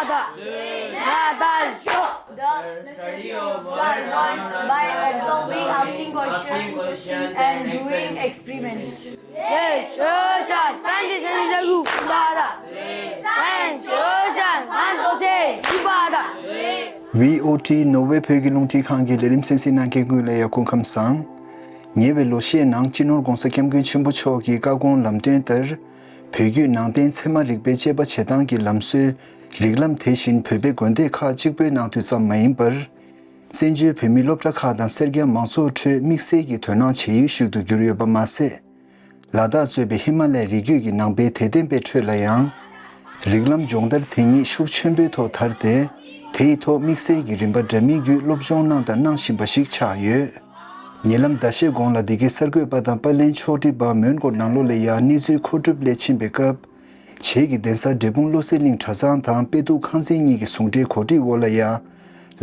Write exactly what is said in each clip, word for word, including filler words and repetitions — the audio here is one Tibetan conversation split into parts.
The study of words by observing, asking questions, and doing experiments. བོད་ཆོས་ཅན་སན་ཏི་ཐན་ཏི་ཟ་གུ་པ་ད། བན་ཆོས་ཅན་ཧན་ཏོ་ཆེ་གུ་པ་ད། བྷི་ཨོ་ཊི་ནོར་ཝེ་བོད་ཀྱི་རླུང་འཕྲིན་ཁང་གི་ལས་རིམ་གསན་གཟིགས་གནང་མཁན་ཀུན་ལ་ཡང་སྐུ་ཁམས་བཟང་། ཉེ་བའི་ལོ་ཤས་ནང་སྤྱི་ནོར་༧གོང་ས་༧སྐྱབས་མགོན་ཆེན་པོ་མཆོག་གི་བཀའ་དགོངས་ལམ་སྟོན་ལྟར། བོད་བརྒྱུད་ནང་བསྟན་ཚད་མ་རིག་པའི་དཔྱད་པ་བྱེད་སྟངས་ཀྱི་ལམ་སྲོལ། རིགས་ལམ་དེ་བཞིན་བོད་པའི་དགོན་སྡེ་ཁག་གཅིག་པུའི་ནང་དུ་ཙམ་མ་ཡིན་པར། བཙན་བྱོལ་བོད་མིའི་སློབ་གྲྭ་ཁག་དང་སེར་སྐྱ་མང་ཚོགས་ཁྲོད་དམིགས་བསལ་གྱི་དོ་སྣང་བྱེད་ཡུལ་ཞིག་ཏུ་གྱུར་ཡོད་པ་མ་ཟད། ལ་དྭགས་གཙོས་པའི་ཧི་མ་ལའི་རི་རྒྱུད་ཀྱི་ནང་པའི་དད་ལྡན་པའི་ཁྲོད་ལ་ཡང་། རིགས་ལམ་སྦྱོང་བརྡར་དེ་ཉིད་ཤུགས་ཆེན་པོའི་ཐོག་དར་ཏེ། དེ་ཡི་ཐོག་དམིགས་བསལ་གྱི་རིམ་པ་འདྲ་མིན་བརྒྱུད་སློབ་སྦྱོང་གནང་དང་གནང་བཞིན་པ་ཞིག་ཆགས་ཡོད། ཉེ་ལམ་ཟླ་ཤས་གོང་ལ་འདི་གའི་གསར་འགོད་པ་དང་པར་ལེན་ཕྱོགས་སྒྲིག་པ་མོན་གྷོ་ནང་ལོགས་ལ་ཡང་གནས་ཚུལ་མཁོ་སྒྲུབ་སླད་ཕྱིན་པའི་སྐབས། བྱེས་ཀྱི་གདན་ས་འབྲས་སྤུངས་བློ་གསལ་གླིང་གྲྭ་ཚང་དང་དཔལ་སྟུག་ཁང་ཚན་གཉིས་ཀྱི་ཟུང་འབྲེལ་གོ་སྒྲིག་འོག་ལ་ཡང་།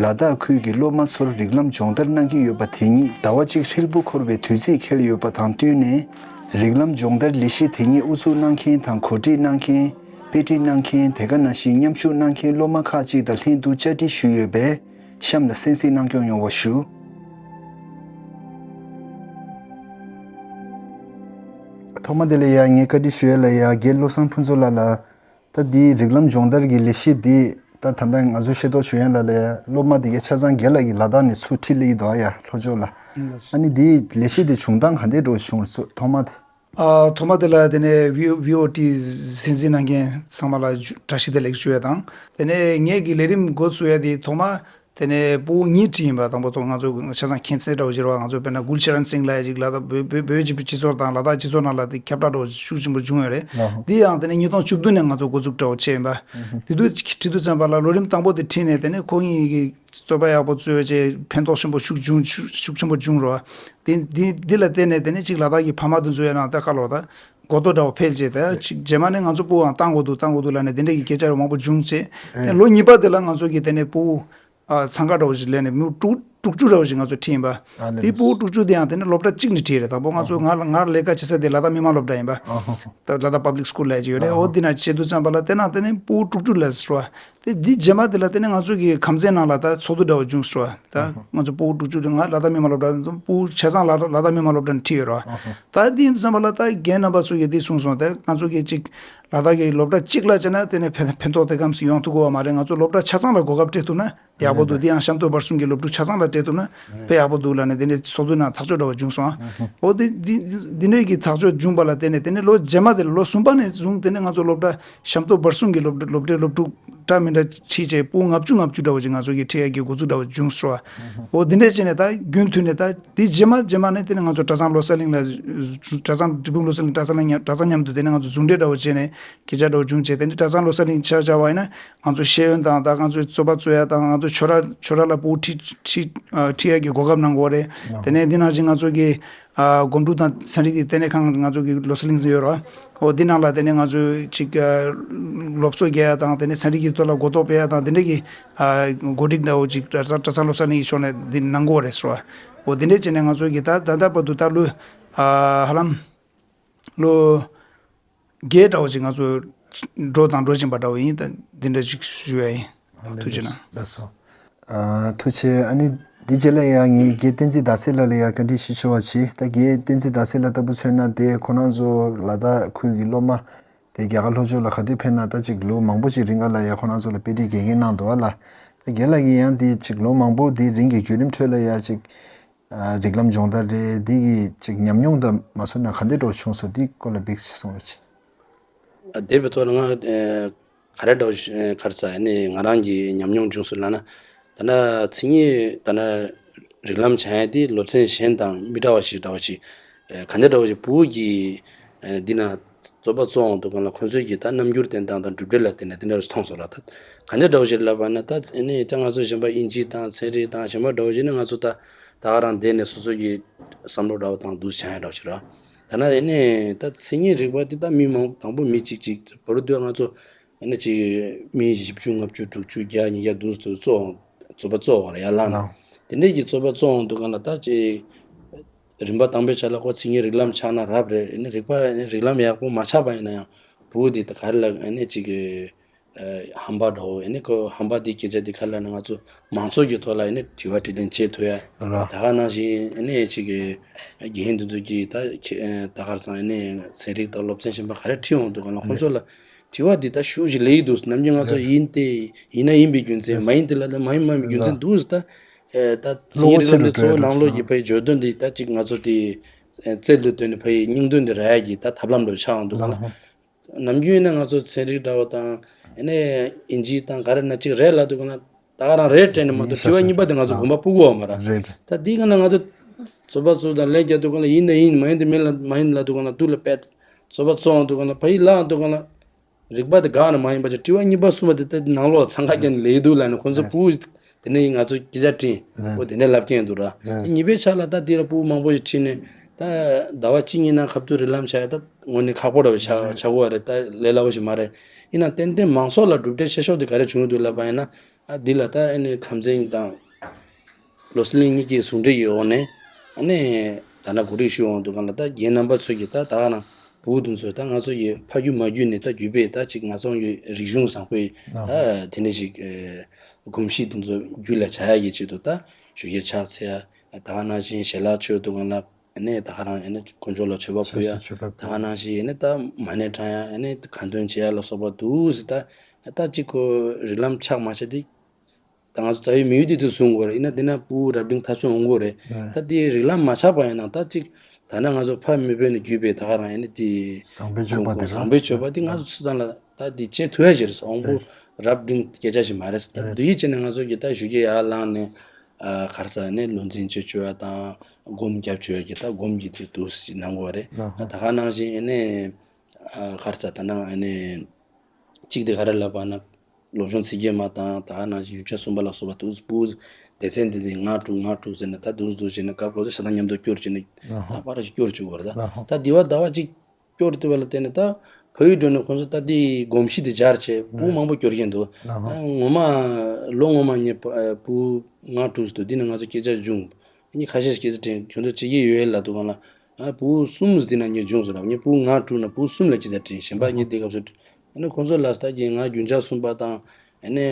ལ་དྭགས་ཁུལ་གྱི་སློབ་མ་ཚོར་རིགས་ལམ་སྦྱོང་བརྡར་གནང་གི་ཡོད་པ་དེ་ཉིད་ཟླ་བ་གཅིག་ཧྲིལ་པོ་འཁོར་བའི་དུས་ཚིགས་འཁེལ་ཡོད་པ་དང་བསྟུན་ནས། རིགས་ལམ་སྦྱོང་བརྡར་ལས་གཞི་དེ་ཉིད་དབུ་འཛུགས་གནང་མཁན་དང་གོ་སྒྲིག་གནང་མཁན། དཔེ་ཁྲིད་གནང་མཁན། དེ་ག་ནང་བཞིན་མཉམ་ཞུགས་གནང་མཁན་སློབ་མ་ཁག་ཅིག་དང་ལྷན་དུ་བཅར་འདྲི་ཞུས་ཡོད་པས། གཤམ་ལ་གསན་གཟིགས་གནང་སྐྱོང་ཡོང་བ་ཞུ། ཐོག་མ་དེ་ལ་ཡང་ངས་བཀའ་འདྲི་ཞུ་ཡ་ལ་ཡང་རྒན་བློ་བཟང་ཕུན་ཚོགས་ལགས་ལ། ད་འདིའི་རིགས་ལམ་སྦྱོང་བརྡར་གྱི་ལས་གཞི་འདི་ད་ད་ལྟ་ང་ཚོ་ཤེས་རྟོགས་ཞུ་ཡ་ལ་ལས་སློབ་མ་དེ་གའི་ཆ་ཚང་སྒེར་ལ་གི་ལ་དྭགས་ནས་ཚུར་ཁྲིད་ལེ་ཡི་དོ་ཡ་ལྷོ་ཕྱོགས་ལ། ཨ་ནི་འདིའི་ལས་གཞི་དེ་བྱུང་སྟངས་ག་འདྲས་འགྲོ་བྱུང་སོང་ཐོག་མ་དེ། ཨ་ཐོག་མ་དེ་ལ་དེ་ནས་བྷི་བྷི་ཨོ་ཊི་གསན་གཟིགས་གནང་མཁན་ཚང་མ་ལ་ཇུ་བཀྲ་ཤིས་བདེ་ལེགས་ཞུ་ཡ་དང་། དེ་ནས་ངེད་ཀྱི་ལས་རིམ་འགོ་བཙུགས་ཡ་དེ་ཐོག་མ་དེ་ནས་སྤུ་གུ་གཉིས་ཁྲིད་ཡིན་པ། དང་པོ་ཐོག་ང་ཚོ་ཆ་ཚང་མཁྱེན་གསལ་འདྲ་བོ་ཞིག་རེད་བ། ང་ཚོ་དཔེར་ན་གུལ་ཤ་རན་སིང་ལ་ཡ་ཅིག་ལ་དྭགས་བོད་བོད་བོད་ཀྱི་སྤྱི་ཚོགས་དང་ལ་དྭགས་སྤྱི་ཚོགས་ནང་ལ་དེ་ཁྱབ་བསྒྲགས་འདྲ་བོ་ཤུགས་ཆེན་པོ་བྱུང་ཡོད་རེད། འདི་ཡང་དེ་ནས་ཉིས་སྟོང་བཅུ་བདུན་ནས་ང་ཚོ་འགོ་འཛུགས་འདྲ་བོ་བྱས་ཡིན་པ། དེ་དུས་ཁྲིད་དུས་ཙམ་པ་ལ་ལོ་རིམ་དང་པོ་དེ་ཁྲིད་ནས་དེ་ནས་ཁོ་གཉིས་ཀྱི་རྩོད་པ་ཡག་པོ་རྩོད་བྱས་ཕན་ཐོགས་ཆེན་པོ་ཤུགས་བྱུང་ཤུགས་ཆེན་པོ་བྱུང་རོ། དེ་དེ་འདི་ལ་བརྟེན་ནས་དེ་ནས་ཅིག་ལ་དྭགས་ཀྱི་ཕ་མ་དེ་ཚོ་ཡང་ནང་ལྟ་ཁ་ལོ་ད་གོ་རྟོགས་འདྲ་བོ་འཕེལ་བྱས། ད་ཅིག་རྗེས་མ་ནས་ང་ཚོ་སྤུ་གུའང་བཏང་དགོས་འདུག་བཏང་དགོས་འདུག་ལབ་ནས་དེ་འདྲ་གི་སྐད་ཆ་རེ་མང་པོ་བྱུང་བྱས། དེ་ལོ་གཉིས་པ་དེ་ལ་ང་ཚོ་གི་དེ་ནས་སྤུ་གུ་ཨ་འཚང་ཁ་འདྲ་བོ་ཞིག་ལེན་ནས་མི་དྲུག་དྲུག་ཅུ་འདྲ་བོ་ཞིག་ང་ཚོ་ཁྲིད་ཡིན་པ། དེ་སྤུ་གུ་དྲུག་ཅུ་དེ་ཡང་དེ་ནས་སློབ་གྲྭ་གཅིག་ནས་ཁྲིད་རེད། དང་པོ་ང་ཚོ་ང་ང་ལས་ཀ་བྱེད་ས་དེ་ལ་དྭགས་མི་དམངས་སློབ་གྲྭ་ཡིན་པ། ད་ལ་དྭགས་པབ་ལིག་སྐུལ་ལབ་ཀྱི་ཡོད་རེད། འོ་དེ་ན་བྱེད་དུས་ཙམ་པ་ལ་དེ་ན་དེ་ནས་སྤུ་གུ་དྲུག་ཅུ་ལ་ཟེར་བ། དེ་འདི་རྗེས་མ་དེ་ལ་དེ་ནས་ང་ཚོ་གི་ཁམས་ཚན་ནང་ལ་ད་ཚོགས་འདུ་འདྲ་བོ་བྱུང་ཟེར་བ། ད་ང་ཚོ་སྤུ་གུ་དྲུག་ཅུ་དེ་ང་ལ་དྭགས་མི་དམངས་སློབ་གྲྭ་ཚོ་སྤུ་གུ་ཆ་ཚང་ལ་ལ་དྭགས་མི་དམངས་སློབ་གྲྭ་ནས་ཁྲིད་ཡོད་རེད་བ། ད་དེ་ཡིན་དུས་ཙམ་པ་ལ་ད་རྒན་རྣམ་པ་ཚོ་གིས་དེ་གསུངས་སོང་། ད་ང་ཚོ་གི་ཅིག་ལ་དྭགས་ཀྱི་སློབ་གྲྭ་གཅིག་ལ་བྱས་ན་དེ་ནས་ཕན་ཕན་ཐོགས་དེ་གམ་ཞིག་ཡོང་ཐུབ་ཀྱི་ཡོད་མ་རེད། ང་ཚོ་སློབ་གྲྭ་ཆ་ཚང་ལ་གོ་སྐབས་སྤྲད་ཐུབ་ན་ཡག་པོ་འདུག་དེ་ཡང་གཤམ་སྟོན་བར་གསུམ་གྱི་སློབ་ཕྲུག་ཆ་ཚང་ལ་སྤྲད་ཐུབ་ན་དཔེ་ཡག་པོ་འདུག་ལབ་ནས་དེ་འདྲའི་ཚོགས་འདུ་ནང་ཐག་གཅོད་འདྲ་བོ་བྱུང་སོང་། འོ་དེ་དེ་དེ་འདྲའི་གི་ཐག་གཅོད་བྱུང་པ་ལ་བརྟེན་ནས་དེ་ནས་ལོ་རྗེས་མ་དེ་ལ་ལོ་གསུམ་པ་ནས་བཟུང་དེ་ནས་ང་ཚོ་སློབ་གྲྭ་གཤམ་སྟོན་བར་གསུམ་གྱི་སློབ་སློབ་གྲྭའི་སློབ་ཕྲུག་འདྲ་མི་འདྲ་ཁྲིད་བྱས་སྤུ་གུ་ལྔ་བཅུ་ལྔ་བཅུ་འདྲ་བོ་ཅིག་ང་ཚོ་གི་ཁྲིད་ཡག་གི་འགོ་འཛུགས་འདྲ་བོ་བྱུང་སོང་། འོ་དེ་འདྲས་བྱས་ནས་ད་རྒྱུན་མཐུད་ནས་ད་དེ་རྗེས་མ་རྗེས་མ་ནས་དེ་ནས་ང་ཚོ་གྲྭ་ཚང་བློ་གསལ་གླིང་ལ་གྲྭ་ཚང་འབྲས་སྤུངས་བློ་གསལ་གླིང་གྲྭ་ཚང་མཉམ་གྲྭ་ཚང་མཉམ་དུ་དེ་ནས་ང་ཚོ་ཟུང་འབྲེལ་འདྲ་བོ་བྱས་ནས་སྐད་ཆ་འདྲ་བོ་བྱུང་བྱས། དེ་ནས་གྲྭ་ཚང་བློ་གསལ་གླིང་ཆ་བཞག་པ་ཡིན་ན་ང་ཚོ་ཤེས་ཡོན་དང་ད་ང་ཚོའི་རྩོད་པ་རྩོད་ཡ་དང་ང་ཚོ་ཁྱོད་ར་ཁྱོད་ར་ལ་སྤུ་གུ་ཁྲིད་ཁྲིད་ཨ་ཁྲིད་ཡ་གི་གོ་སྐབས་གནང་དགོས་རེད། དེ་ནས་འདི་ནང་བཞིན་ང་ཚོ་གི་ཨ་སྒོམ་སྒྲུབ་དང་ཚན་རིག་གི་ལྟེ་གནས་ཁང་ང་ཚོ་གི་བློ་གསལ་གླིང་ཟེར་ཡོད་རེད་བ། འོ་འདི་ནང་ལ་དེ་ནས་ང་ཚོས་ཅིག་ཨ་སློབ་གསོ་རྒྱག་ཡ་དང་དེ་ནས་ཚན་རིག་གི་ཐོག་ལ་གོ་རྟོགས་སྤེལ་ཡ་དང་དེ་འདྲ་གི་ཨ་གོ་སྒྲིག་འདྲ་བོ་ཅིག་གྲྭ་ཚང་གྲྭ་ཚང་བློ་གསལ་གླིང་གི་ཕྱོགས་ནས་འདི་གནང་གི་ཡོད་རེད་ཟེར་བ། འོ་འདི་འདྲས་བྱས་ནས་ང་ཚོ་གི་ད་ད་ལྟ་བར་དུ་ད་ལོ་ཨ་ཧ་ལམ་ལོ་བརྒྱད་འདྲ་བོ་ཅིག་ང་ཚོ་འགྲོ་དང་འགྲོ་བཞིན་པ་འདྲ་བོ་ཡིན། ད་འདི་འདྲ་ཅིག་ཞུ་ཡ་ཡིན། ཨ་ཐུགས་རྗེ་གནང་། ལགས་སོ། ཨ་ཐུགས་རྗེ་ཆེ། ཨ་ནི་འདི་རྗེས་ལ་ཡང་ངས་རྒན་བསྟན་འཛིན་ཟླ་ཟེར་ལགས་ལ་ཡང་བཀའ་འདྲི་ཞུ་ཆོག་པ་བྱེད། ད་རྒན་བསྟན་འཛིན་ཟླ་ཟེར་ལགས་ལྟ་བུ་མཚོན་ན་དེ་ཁོ་རང་ཚོ་ལ་དྭགས་ཁུལ་གྱི་སློབ་མ་དེ་རྒྱ་གར་ལྷོ་ཕྱོགས་ལ་ག་དུས་ཕེབས་ན་ད་ཅིག་ལོ་མང་པོ་ཅིག་རིང་ག་ལ་ཡང་ཁོ་རང་ཚོ་ལ་དཔེ་ཁྲིད་དགེ་རྒན་གནང་འདུག་ཨ་ལ། ད་རྒན་ལགས་ཀྱིས་ཡང་དེ་ཅིག་ལོ་མང་པོ་དེ་རིང་གི་བརྒྱུད་རིམ་ཁྲོད་ལ་ཡང་ཅིག་ཨ་རིགས་ལམ་སྦྱོང་བརྡར་རེད། འདི་གི་ཅིག་ཉམས་མྱོང་དང་མ་སོ་ན་ག་འདྲ་འདྲ་བོ་བྱུང་སོང་། འདི་སྐོར་ལ་འབིགས་གསུང་རོགས་གྱིས། ཨ་དེ་བའི་ཐོག་ལ་ང་ཨ་ག་རེ་འདྲ་བོ་ཞིག་ཨ་ག་རེ་ཟ་ནི་ང་རང་གི་ཉམས་མྱོང་བྱུང་སོང་ལབ་ན། ད་ལྟ་མཚན་ཉིད་ད་ལྟ་རིགས་ལམ་སྦྱང་ཡ་དེ་སློབ་ཚན་གཞན་དང་མི་འདྲ་བ་ཞིག་འདྲ་བོ་ཞིག་ཨ་ག་འདྲ་འདྲ་བོ་ཞིག་བུ་གི་ཨ་འདི་ན་རྩོད་པ་རྩོད་འོང་དུས་སྒང་ལ་ཁོང་ཚོས་ཀྱི་ད་རྣམ་འགྱུར་བསྟན་སྟངས་དང་གྲུབ་འབྲས་ལ་བརྟེན་ནས་དེ་འདྲ་རུ་མཐོང་སོང་ར། ད་ག་འདྲ་འདྲ་བོ་ཞིག་ལབ་པ་ན་ད་ཨ་ནི་ད་ང་ཚོ་གཞན་པ་དབྱིན་ཇི་དང་ཚན་རིག་དང་གཞན་པ་འདྲ་བོ་ཞིག་ནི་ང་ཚོ་ད་ད་ག་རང་བསྡད་ནས་སོ་སོ་གི་བསམ་བློ་འདྲ་བོ་དང་འདུག་བྱ་ཡ་འདྲ་བོ་ཞིག་ར། ད་ནི་ཨ་ནི་ད་མཚན་ཉིད་རིག་པ་དེ་ད་མི་མང་དང་པོ་མི་གཅིག་གཅིག་བར་དུ་ང་ཚོ་ཨ་ནི་ཅིག་མི་བཞི་བཅུ་ལྔ་བཅུ་དྲུག་ཅུ་བརྒྱ་ཉིས་བརྒྱ་འདུག་སེ་རྩོད་རྩོད་པ་རྩོད་པ་ར་ཡར་ལངས་ནས། དེ་འདྲས་ཀྱི་རྩོད་པ་རྩོད་འོང་དུས་སྒང་ལ་ད་ཅིག་རིམ་པ་དང་པོའི་ཆ་ལ་ཁོ་མཚན་ཉིད་རིགས་ལམ་ཆགས་ན་རབ་རེད། ཨ་ནི་རིག་པ་ཨ་ནི་རིགས་ལམ་ཡག་པོ་མ་ཆགས་པ་ཡིན་ན་ཡང་བུ་དེ་ད་ག་རེ་ལབ་ཨ་ནི་ཅིག་ ཨ་ཧམ་པ་འདྲ་བོ་ཨ་ནི་ཁོ་ཧམ་པ་དེ་སྐད་ཆ་དེ་ག་རེ་ལབ་ན། ང་ཚོ་མང་ཚོགས་ཀྱི་ཐོག་ལ་ཨ་ནི་དྲི་བ་དྲིས་ལན་བྱེད་ཐུབ་ཡ། ར། ད་ག་ནང་བཞིན་ཨ་ནི་ཅིག་གི་རྒན་དེ་ཚོ་གིས་ད་ཁྱེད་ད་ག་རེ་ཟེར་ཨ་ནི་ཚན་རིག་དང་སློབ་ཚན་གཞན་པ་ག་རེ་དྲིས་འོང་འདུག་ག་ལ། ཁོང་ཚོ་ལ་དྲི་བ་དེ་ད་ཤུགས་ཅིག་སླེབས་ཀྱི་འདུག་ནམ་རྒྱུན་ང་ཚོ་ར། ཡིན་ཏེ་ཡིན་ན་ཡིན་པའི་རྒྱུ་མཚན། རེད། མ་ཡིན་དེ་ལ་ད་མ་ཡིན་མ་ཡིན་པའི་རྒྱུ་མཚན་ར། འདུག་ད་ཨེ་ད་གློ་བོ་ཚན་རིག་ཆེ་རུ་སློབ་ཚན་གཙོ་བོ་འགྲོ་ནང་ལོགས་ཀྱི་ཕའི་བརྗོད་དོན་འདི་ད་ཅིག་ང་ཚོ་དེ་ཨེ་རྩལ་དུ་བཏོན་ནས་ཕའི་སྙིང་དོན་འདི་རག་ཡ་གི་ད་ཐབས་ལམ་འདྲ་བོ་ཆགས་འོང་འདུག་ག་ལ། ལ་ཧོ། ནམ་རྒྱུན་ཡིན་ན་ང་ཚོ་ཚན་རིག་འདྲ་བོ་དང་ཨ་ནི་ཨིན་ཇི་དང་ག་རེ་ན་ཅིག་རེད་ལབ་དུས་ག་ལ། ད་ག་རང་རེད་དྲན་ནས་མ་གཏོགས་ཡིན་དྲི་བ་ཤ་ཤ་གཉིས་པ་དེ་ང་ཚོ་ཨ་དགོངས་པ་སྤོ་གི་ཡོད་མ་རེད། རེད། ད་འདི་ག་ལ་ང་ཚོ་ཚོད་དཔག་ཚོད་དང་ལན་རྒྱག་དུས་ག་ལ་ཡིན་ན་ཡིན། མ་ཡིན་དེ་མིན་ལ་མ་ཡིན་ལབ་དུས་ག་ལ་དུ་ལ་པད་ཚོད་དཔག་ཚོད་འོང་དུས་ག་ལ་ཕ་ཡི་ལ་འོང་དུས་ག་ལ། རིག་པ་དེ་འགག་ནས་མ་ཡིན་པ་ཅིག་དྲི་བ་གཉིས་པ་གསུམ་པ་དེ་ད་ནང་ལོགས་ལ་འཚང་ཁ་རྒྱག་ནས་ལས་འདུག་ལབ་ནས་ཁོང་ཚོ་རེད། ཕྲུ་གུ་དེ་ནས་ང་ཚོ་སྐད་ཆ་དྲིས། རེད། ཨོ་དེ་འདྲ་ལབ་མཁན་འདུག་ར། རེད། ཉི་པའི་ཆ་ལ་ད་དེ་ལ་ཕྲུ་གུ་མང་པོ་ཞིག་ཁྲིད་ནས་ད་ཟླ་བ་གཅིག་གཉིས་ནང་ཁ་ཐུག་རིགས་ལམ་བྱ་ཡ་ད་དངོས་གནས་ཁག་པོ་འདྲ་བོ་ཆགས་རེད། ཆགས་ཀྱི་ཡོད་རེད། ད་ལས་སླ་བོ་ཞིག་མ་རེད། ཡིན་ན་ཏན་ཏན་མང་ཚོགས་ལ་གྲུབ་འབྲས་ཆེ་ཤོས་དེ་ག་རེ་བྱུང་འདུག་ལབ་པ་ཡིན་ན། ཨ་འདི་ལ་ད་ཨ་ནི་ཁམས་ཚན་དང་བློ་གསལ་གླིང་གཉིས་ཀྱི་ཟུང་འབྲེལ་གྱི་འོག་ནས་ཨ་ནི་ད་ནང་གོ་སྒྲིག་ཞུས་འོང་དུས་ག་ལ། ད་རྒན་རྣམ་པ་ཚོས་ཀྱི་ད་ད་ག་ནང་ཕྲུ་གུ་དེ་ཚོས་ད་ང་ཚོ་ཡི་ཕ་རྒྱུད་མ་རྒྱུད་ནས་ད་བརྒྱུད་པའི་ད་ཅིག་ང་ཚོ་ཡི་རིག་གཞུང་བཟང་པོའི་ད་དེ་འདྲ་ཞིག་ཨེ་གོམས་གཤིས་དེ་ཚོ་རྒྱུད་ལ་འཇགས་ཡ་གི་ཆེད་དུ་ད་ཞོགས་ཀས་ཕྱག་འཚལ་ཡ། ད་ག་ནང་བཞིན་ཞལ་ལག་མཆོད་དུས་ག་ལ། ཨ་ནི་ད་ག་རང་ཨ་ནི་དཀོན་མཆོག་ལ་མཆོད་པ་ཕུལ་ཡ། ཆབ་སྲིད་མཆོད་པ་ད་ག་ནང་བཞིན་ཨ་ནི་ད་མ་ཎི་བགྲང་ཡ། ཨ་ནི་ཁ་འདོན་བྱེད་ཡ་ལ་སོགས་པ་འདུག་ཟེར། ད་ད་ཅིག་ཁོ་རིགས་ལམ་ཆགས་མ་ཆགས་དེ་ད་ང་ཚོ་རྩ་བའི་དམིགས་ཡུལ་དེ་དུ་བཟུང་དགོས་རེད། ཡིན་ན་དེ་ན་ཕྲུ་གུ་རབ་འབྲིང་ཐ་ཚོད་འོང་དགོས་རེད། རེད། ད་དེ་རིགས་ལམ་མ་ཆགས་པ་ཡིན་ན་ད་ཅིག་ད་ན་ང་ཚོ་ཕ་མེས་པོ་ནས་བརྒྱུད་པའི་ད་ག་རང་ཨ་ནི་དེ་བཟང་པོའི་སྤྱོད་པ་དེ་ར། བཟང་པོའི་སྤྱོད་པ་དེ་ང་ཚོ་སྤྱིར་བཏང་ལ་ད་དེ་བྱེད་ཐུབ་ཡ་ཞིག་རེད། དབང་པོ་རེད། རབ་འབྲིང་སྐད་ཆ་ཞིག་མ་རེད། ད་རེད། འདི་ཡིད་ཆེས་ནས་ང་ཚོ་གི་ད་ཞོགས་ཀས་ཡར་ལངས་ནས་ཨ་ག་རེ་ཟེར་ནས་བློ་འཛིན་བྱེད་བཅུག་ཡ་དང་སྒོམ་རྒྱབ་བཅུག་ཡ་གི་ད་སྒོམ་གྱི་དེ་འདུག་སེ་གནང་དགོས་རེད། ལགས། ད་ག་ནང་བཞིན་ཨ་ནི་ཨ་ག་རེ་ཟེར་ད་ནང་ཨ་ནི་གཅིག་དེ་ག་རེ་ལབ་པ་ན། སློབ་སྦྱོང་ཚིག་བརྒྱད་མ་དང་ད་ག་ནང་བཞིན་ཡིག་ཆ་གསུམ་པ་ལ་སོགས་པ་འདུག་སེ་ཕྲུ་གུ་སྡེ་ཚན་འདི་འདི་ང་དྲུག་ང་དྲུག་ཟེར་ནས་ད་འདུག་སེ་འདུག་བྱས་ནས་སྐབས་ཁོ་ཚོ་ཤ་སྟག་མཉམ་དུ་སྐྱོར་བྱས་ནས། ལགས། ད་པར་ཞིག་སྐྱོར་བཅུག་དགོས་རེད། ད་ལགས། ད་དེ་བ་ཟླ་བ་གཅིག་སྐྱོར་ཐུབ་པ་ལ་བརྟེན་ནས་ད་ཕ་ཡུལ་འགྲོ་ནས་ཁོང་ཚོ་ད་དེའི་གོམས་གཤིས་དེ་འཇགས་བྱས་ཕྲུ་གུ་མང་པོ་སྐྱོར་གྱིན་འདུག་ལགས། ད་ངོ་མ་ལོ་སྔོན་མ་ངའི་ཕྲུ་གུ་ང་དྲུག་འདུག་འདི་ནས་ང་ཚོ་སྐད་ཆ་བྱུང་། ངས་ཁ་ཤས་སྐད་ཆ་དྲིས། ཁྱོད་ཚོ་བྱེད་ཀྱི་ཡོད་ལབ་དུས་ག་ལ། ཨ་ཕྲུ་གུ་གསུམ་འདི་ན་ངས་བྱུང་ཟེར་ལབ། ངས་ཕྲུ་གུ་ང་དྲུག་ན་ཕྲུ་གུ་གསུམ་ལ་སྐད་ཆ་དྲིས། གཞན་པ་ངས་དེ་སྐབས་སུ་དྲིས། ཨ་ནི་ཁོང་ཚོ་ལ་ད་གིན་ང་རྒྱུན་ཆགས་གསུམ་པ་དང་། ཨ་ནི་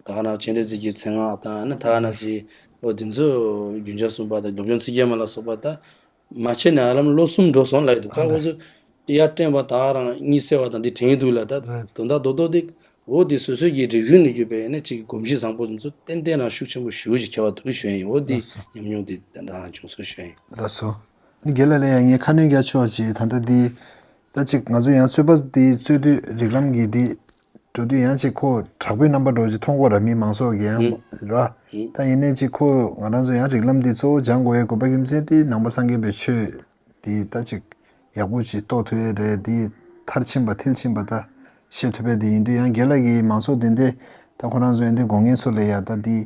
ད་ག་ན་ཆེ་འབྲིང་རྩེ་རྒྱུག་མཚན་སྔགས་དང་། ཨ་ནི་ད་ག་ན་ཞིག་ཨོ་དེ་ཚོ་རྒྱུན་ཆགས་གསུམ་པ་དང་སློབ་སྦྱོང་ཚིག་བརྒྱད་མ་ལ་སོགས་པ་ད། མ་བྱས་ནས་ཧ་ལམ་ལོ་གསུམ་འགྲོ་སོང་ལབ་ཡོད་འདུག་ཁ་ཁོ་ཚོ་ཡར་དྲན་པ་ད་ག་རང་གཉིད་སད་པ་དང་འདི་དྲན་གྱི་འདུག་ལ། ད་རེད། དོན་དག་རྡོག་རྡོག་འདི་འོ་འདི་སོ་སོའི་གི་རིག་གཞུང་ནས་བརྒྱུད་པའི་ཨ་ནི་ཅིག་གོམས་གཤིས་བཟང་པོ་ཚོ་ཏན་ཏན་རང་ཤུགས་ཆེན་པོ་ཞེ་པོ་ཅིག་ཁྱད་པར་འདུག་ཞུ་ཡ་ཡིན། འོ་འདི་ལགས་སོ། ཉམས་མྱོང་འདི་ཏན་ཏན་རང་བྱུང་སོང་ཞུ་ཡ་ཡིན། ལགས་སོ། ཨ་ནི་རྒན་ལགས་ལ་ཡང་ངས་ཁ་སྣོན་རྒྱག་ཆོག་ཅིག་ད་ལྟ་འདི་ད་ཅིག་ང་ཚོ་ཡང་རྩོད་པ་འདི་རྩོད་དུས་རིགས་ལམ་གྱི་འདི། འགྲོ་དུས་ཡང་ཅིག་ཁོ་དྲག་པོའི་རྣམ་པ་འདྲ་བོ་ཅིག་མཐོང་གི་ཡོད་ར། མི་མང་ཚོགས་ཀྱིས་ཡང་ཨུ། ར། ཨུ། ད་ཡིན་ནའི་ཅིག་ཁོ་ང་རང་ཚོ་ཡང་རིགས་ལམ་འདི་གཙོ་བོ་སྦྱང་དགོས་ཡའི་དགོས་པ་རྒྱུ་མཚན་དེ་ནང་པ་སངས་རྒྱས་པའི་ཆོས་འདི་ད་ཅིག་ཡག་པོ་ཅིག་རྟོགས་ཐུབ་ཡས་རེད། འདི་མཐར་ཕྱིན་པ་མཐིལ་ཕྱིན་པ་ད་ཤེས་ཐུབ་པ་འདི་ཡིན་དུས། ཡང་རྒན་ལགས་ཀྱིས་མང་ཚོགས་འདི་འདྲ་ད་ཁོ་རང་ཚོ་ཡིན་དུས་དགོངས་མཁན་ཚོ་ལ་ཡ་ད་འདི་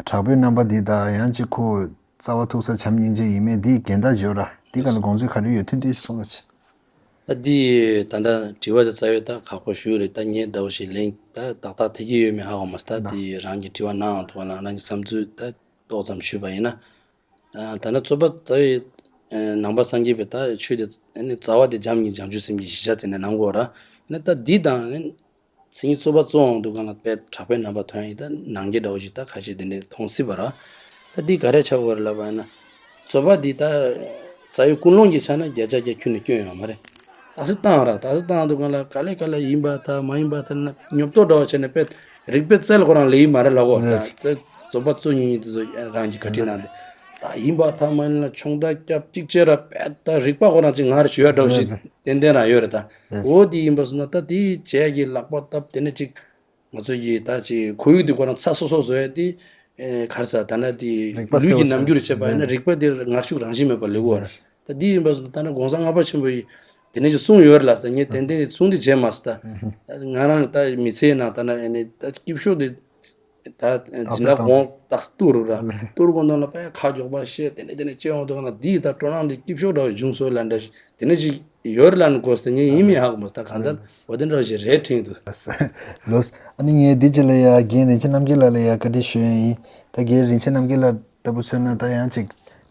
དྲག་པོའི་རྣམ་པ་འདི་དང་ཡང་ཅིག་ཁོ་རྩ་བ་ཐུག་ས་བྱམས་སྙིང་རྗེ་ཡིན་མིན་འདི་འགལ་ཟླ་ཅིག་ཡོད་ར། འདི་ག་ལ་དགོངས་ཚུལ་ག་རེ་ཡོད་ཐུབ་འདི་གསུང་རོགས་བྱེད། ད་འདི་ད་ལྟ་དྲི་བ་དེ་རྩ་བའི་ད་ཁག་པོ་ཞེ་པོ་རེད། ད་ངས་ཟླ་བ་ཞིག་ལན་ད་ཏག་ཏག་ཐེབས་ཀྱི་ཡོད་མེད་ཧ་གོ་མ་སོང་། ད་འདི་རང་གི་དྲི་བ་གནང་འདུག་ལ། རང་གི་བསམ་ཚུལ་ད་ཏོག་ཙམ་ཞུས་པ་ཡིན་ན། ད་ནི་རྩོད་པ་རྩ་བའི་ནང་པ་སངས་རྒྱས་པའི་ད་ཆོས་དེ་ནི་རྩ་བ་དེ་བྱམས་སྙིང་བྱང་ཆུབ་སེམས་ཀྱི་གཞི་ཆགས་ཟེར་ནས་གནང་གོ་ར། ནི་ད་འདི་དང་ནི། སེམས་ཉིད་རྩོད་པ་རྩོད་འོང་དུས་གང་ལ་དཔེ་དྲག་པོའི་རྣམ་པ་ཐོན་ཡིན། ད་ནང་གི་འདྲ་བོ་ཞིག་ད་ཁ་ཤས་དེ་འདྲས་མཐོང་སྲིད་པ་ར། ད་འདི་ག་རེ་ཆགས་པ་རེད་ལབ་པ་ཡིན་ན། རྩོད་པ་འདི་ད་རྩ་བའི་ཀུན་སློང་གི་ཆ་ནས་བརྒྱ་ཆ་བརྒྱ་ཁྱོན་ནས་སྐྱོན་ཡོད་མ་རེད། ད་སེ་བཏང་ར། ད་སེ་བཏང་དུས་གང་ལ་ག་ལེ་ག་ལེ་ཡིན་པ་ད་མ་ཡིན་པ་ད་ན་ཉོབ་ཏོ་འདྲ་བོ་བྱས་ནས་དཔེ་རིག་པའི་རྩལ་ཁོ་རང་ལས་ཡིན་མ་རེད་ལབ་གོ། ད་རྩོད་པ་རྩོད་མྱོང་མྱོང་དེ་ཚོ་རང་གི་བཀའ་དྲིན་གནང་སྟེ། ད་ཡིན་པ་ད་མ་ཡིན་ལ་ཆུང་ད་སྐྱབས་གཅིག་བྱས་ར། དཔེ་ད་རིག་པ་ཁོ་རང་གཅིག་ངར་ཞུ་ཡ་འདྲ་བོ་ཞིག་ཏན་ཏན་རང་ཡོད་རེད། ད་འོ་དེ་ཡིན་པ་སོང་ན་ད་དེ་བྱས་ཀྱི་ལག་པ་བཏབ་དེ་ནས་ཅིག་ང་ཚོ་ཡི་ད་ཅིག་ཁོར་ཡུག་འདི་ཁོ་རང་ཚ་སོ་སོ་བཟོ་ཡ་དེ། ཨེ་ག་རེ་ཟེར་ད་ན་དེ་རིག་པ་ལུས་ཀྱི་གསལ་བོ་རྣམ་འགྱུར་བྱས་པ་ཡིན་ན་རིག་པ་དེ་ངར་ཤུགས་རང་བཞིན་མེད་པ་ལེགས་པོ་རེད། ད་འདི་ཡིན་པ་སོང་ད་ན་གོང་ས་ལྔ་པ་ཆེན་པོ་ཡིས་དེ་ནས་ཅིག་གསུངས་ཡོད་རེད་ལ་ཟེར། ངས་ཏན་ཏན་གསུང་དེ་བྱས་མ་སོང་། ད་ང་རང་ད་མི་ཚེའི་ནང་ད་ན་ཨེ་ནས་ད་སྐྱིད་ཤོས་དེ་ད་སྦྱིན་བདག་གོང་ཏག་སྟུར་ར་སྟུར་གོང་ནང་ལ་པའི་ཁ་མགྱོགས་པ་བཤད་དེ་ནས་དེ་ནས་ཅི་ཡོང་དུས་ན་འདི་ད་སྤྲོ་སྣང་འདི་སྐྱིད་ཤོས་འདྲ་བ་བྱུང་སོང་ལ་འདྲ་ཞིག་དེ་ནས་ཅིག་ཡོད་ལ་ནི་གོ་སྟེ་ངས་ཡིན་མིན་ཧ་གོ་མ་སོང་། ད་གང་ལྟར་འོ་དེ་འདྲ་བ་ཞིག་རེད་དྲན་འདུག་ལོས། ཨ་ནི་ངས་འདི་ཅི་ལ་ཡ་རྒན་རིན་ཆེན་རྣམ་རྒྱལ་ལགས་ལ་ཡ་བཀའ་འདྲི་ཞུ་ཡ་ཡིན། ད་རྒན་རིན་ཆེན་རྣམ་རྒྱལ་ལགས་ལྟ་བུ་མཚོན་ན་ད་ཡང་ཅིག་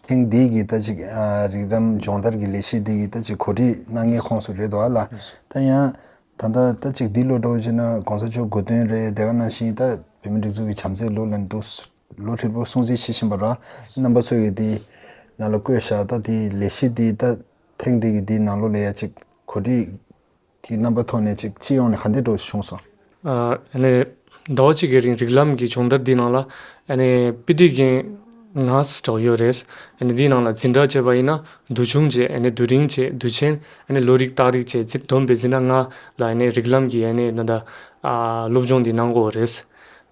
ཐེངས་འདི་གི་ད་ཅིག་ཨ་རིགས་ལམ་སྦྱོང་བརྡར་གྱི་ལས་གཞི་འདི་གི་ད་ཅིག་གོ་སྒྲིག་གནང་མཁན་ཁོངས་སུ་རེད་འདུག་ཨ་ལ། ད་ཡང་། ད་ལྟ་ད་ཅིག་འདི་ལོ་འགྲོ་བཞིན་ན་གོང་ས་མཆོག་གོ་སྟོན་རེད། དེ་ག་ནང་བཞིན་ད་བོད་མི་སྒྲིག་འཛུགས་ཀྱི་བྱམས་བརྩེའི་ལོ་ལ་འདུག་ལོ་ཧྲིལ་པོ་སྲུང་བརྩི་བྱེད་བཞིན་པ་ར། རྣམ་པ་ཚོ་ཡིས་འདི་ནང་ལ་བཀོད་བཞག་ད་འདི་ལས་གཞི་འདི་ད་ཐེངས་འདི་གི་འདི་ནང་ལོ་ལ་ཡ་ཅིག་གོ་སྒྲིག་གི་རྣམ་པ་ཐོག་ནས་ཅིག་སྤྱི་ཡོངས་ནས་ག་འདྲ་འགྲོ་བྱུང་སོང་། ཨ་ནི་ཟླ་བ་གཅིག་གི་རིང་རིགས་ལམ་གྱི་སྦྱོང་བརྡར་འདི་ནང་ལ་ཨ་ནི་དཔེ་ཁྲིད་མཁན་ལྔ་ཙམ་ཡོད་རེད། ཨ་ནི་འདིའི་ནང་ལ་འཛིན་གྲྭ་བྱས་པ་ཡིན་ན་འདུལ་ཆུང་བྱས། ཨ་ནི་རྡོ་རིང་བྱས། འདུལ་ཆེན། ཨ་ནི་བློ་རིག་རྟགས་རིགས་བྱས། འཛིན་བསྡོམས་པའི་འཛིན་གྲྭ་ལྔ་ལ་ཨ་ནི་རིགས་ལམ་གྱི་ཨ་ནི་ད་ལྟ་ཨ་སློབ་སྦྱོང་འདི་གནང་དགོས་རེད།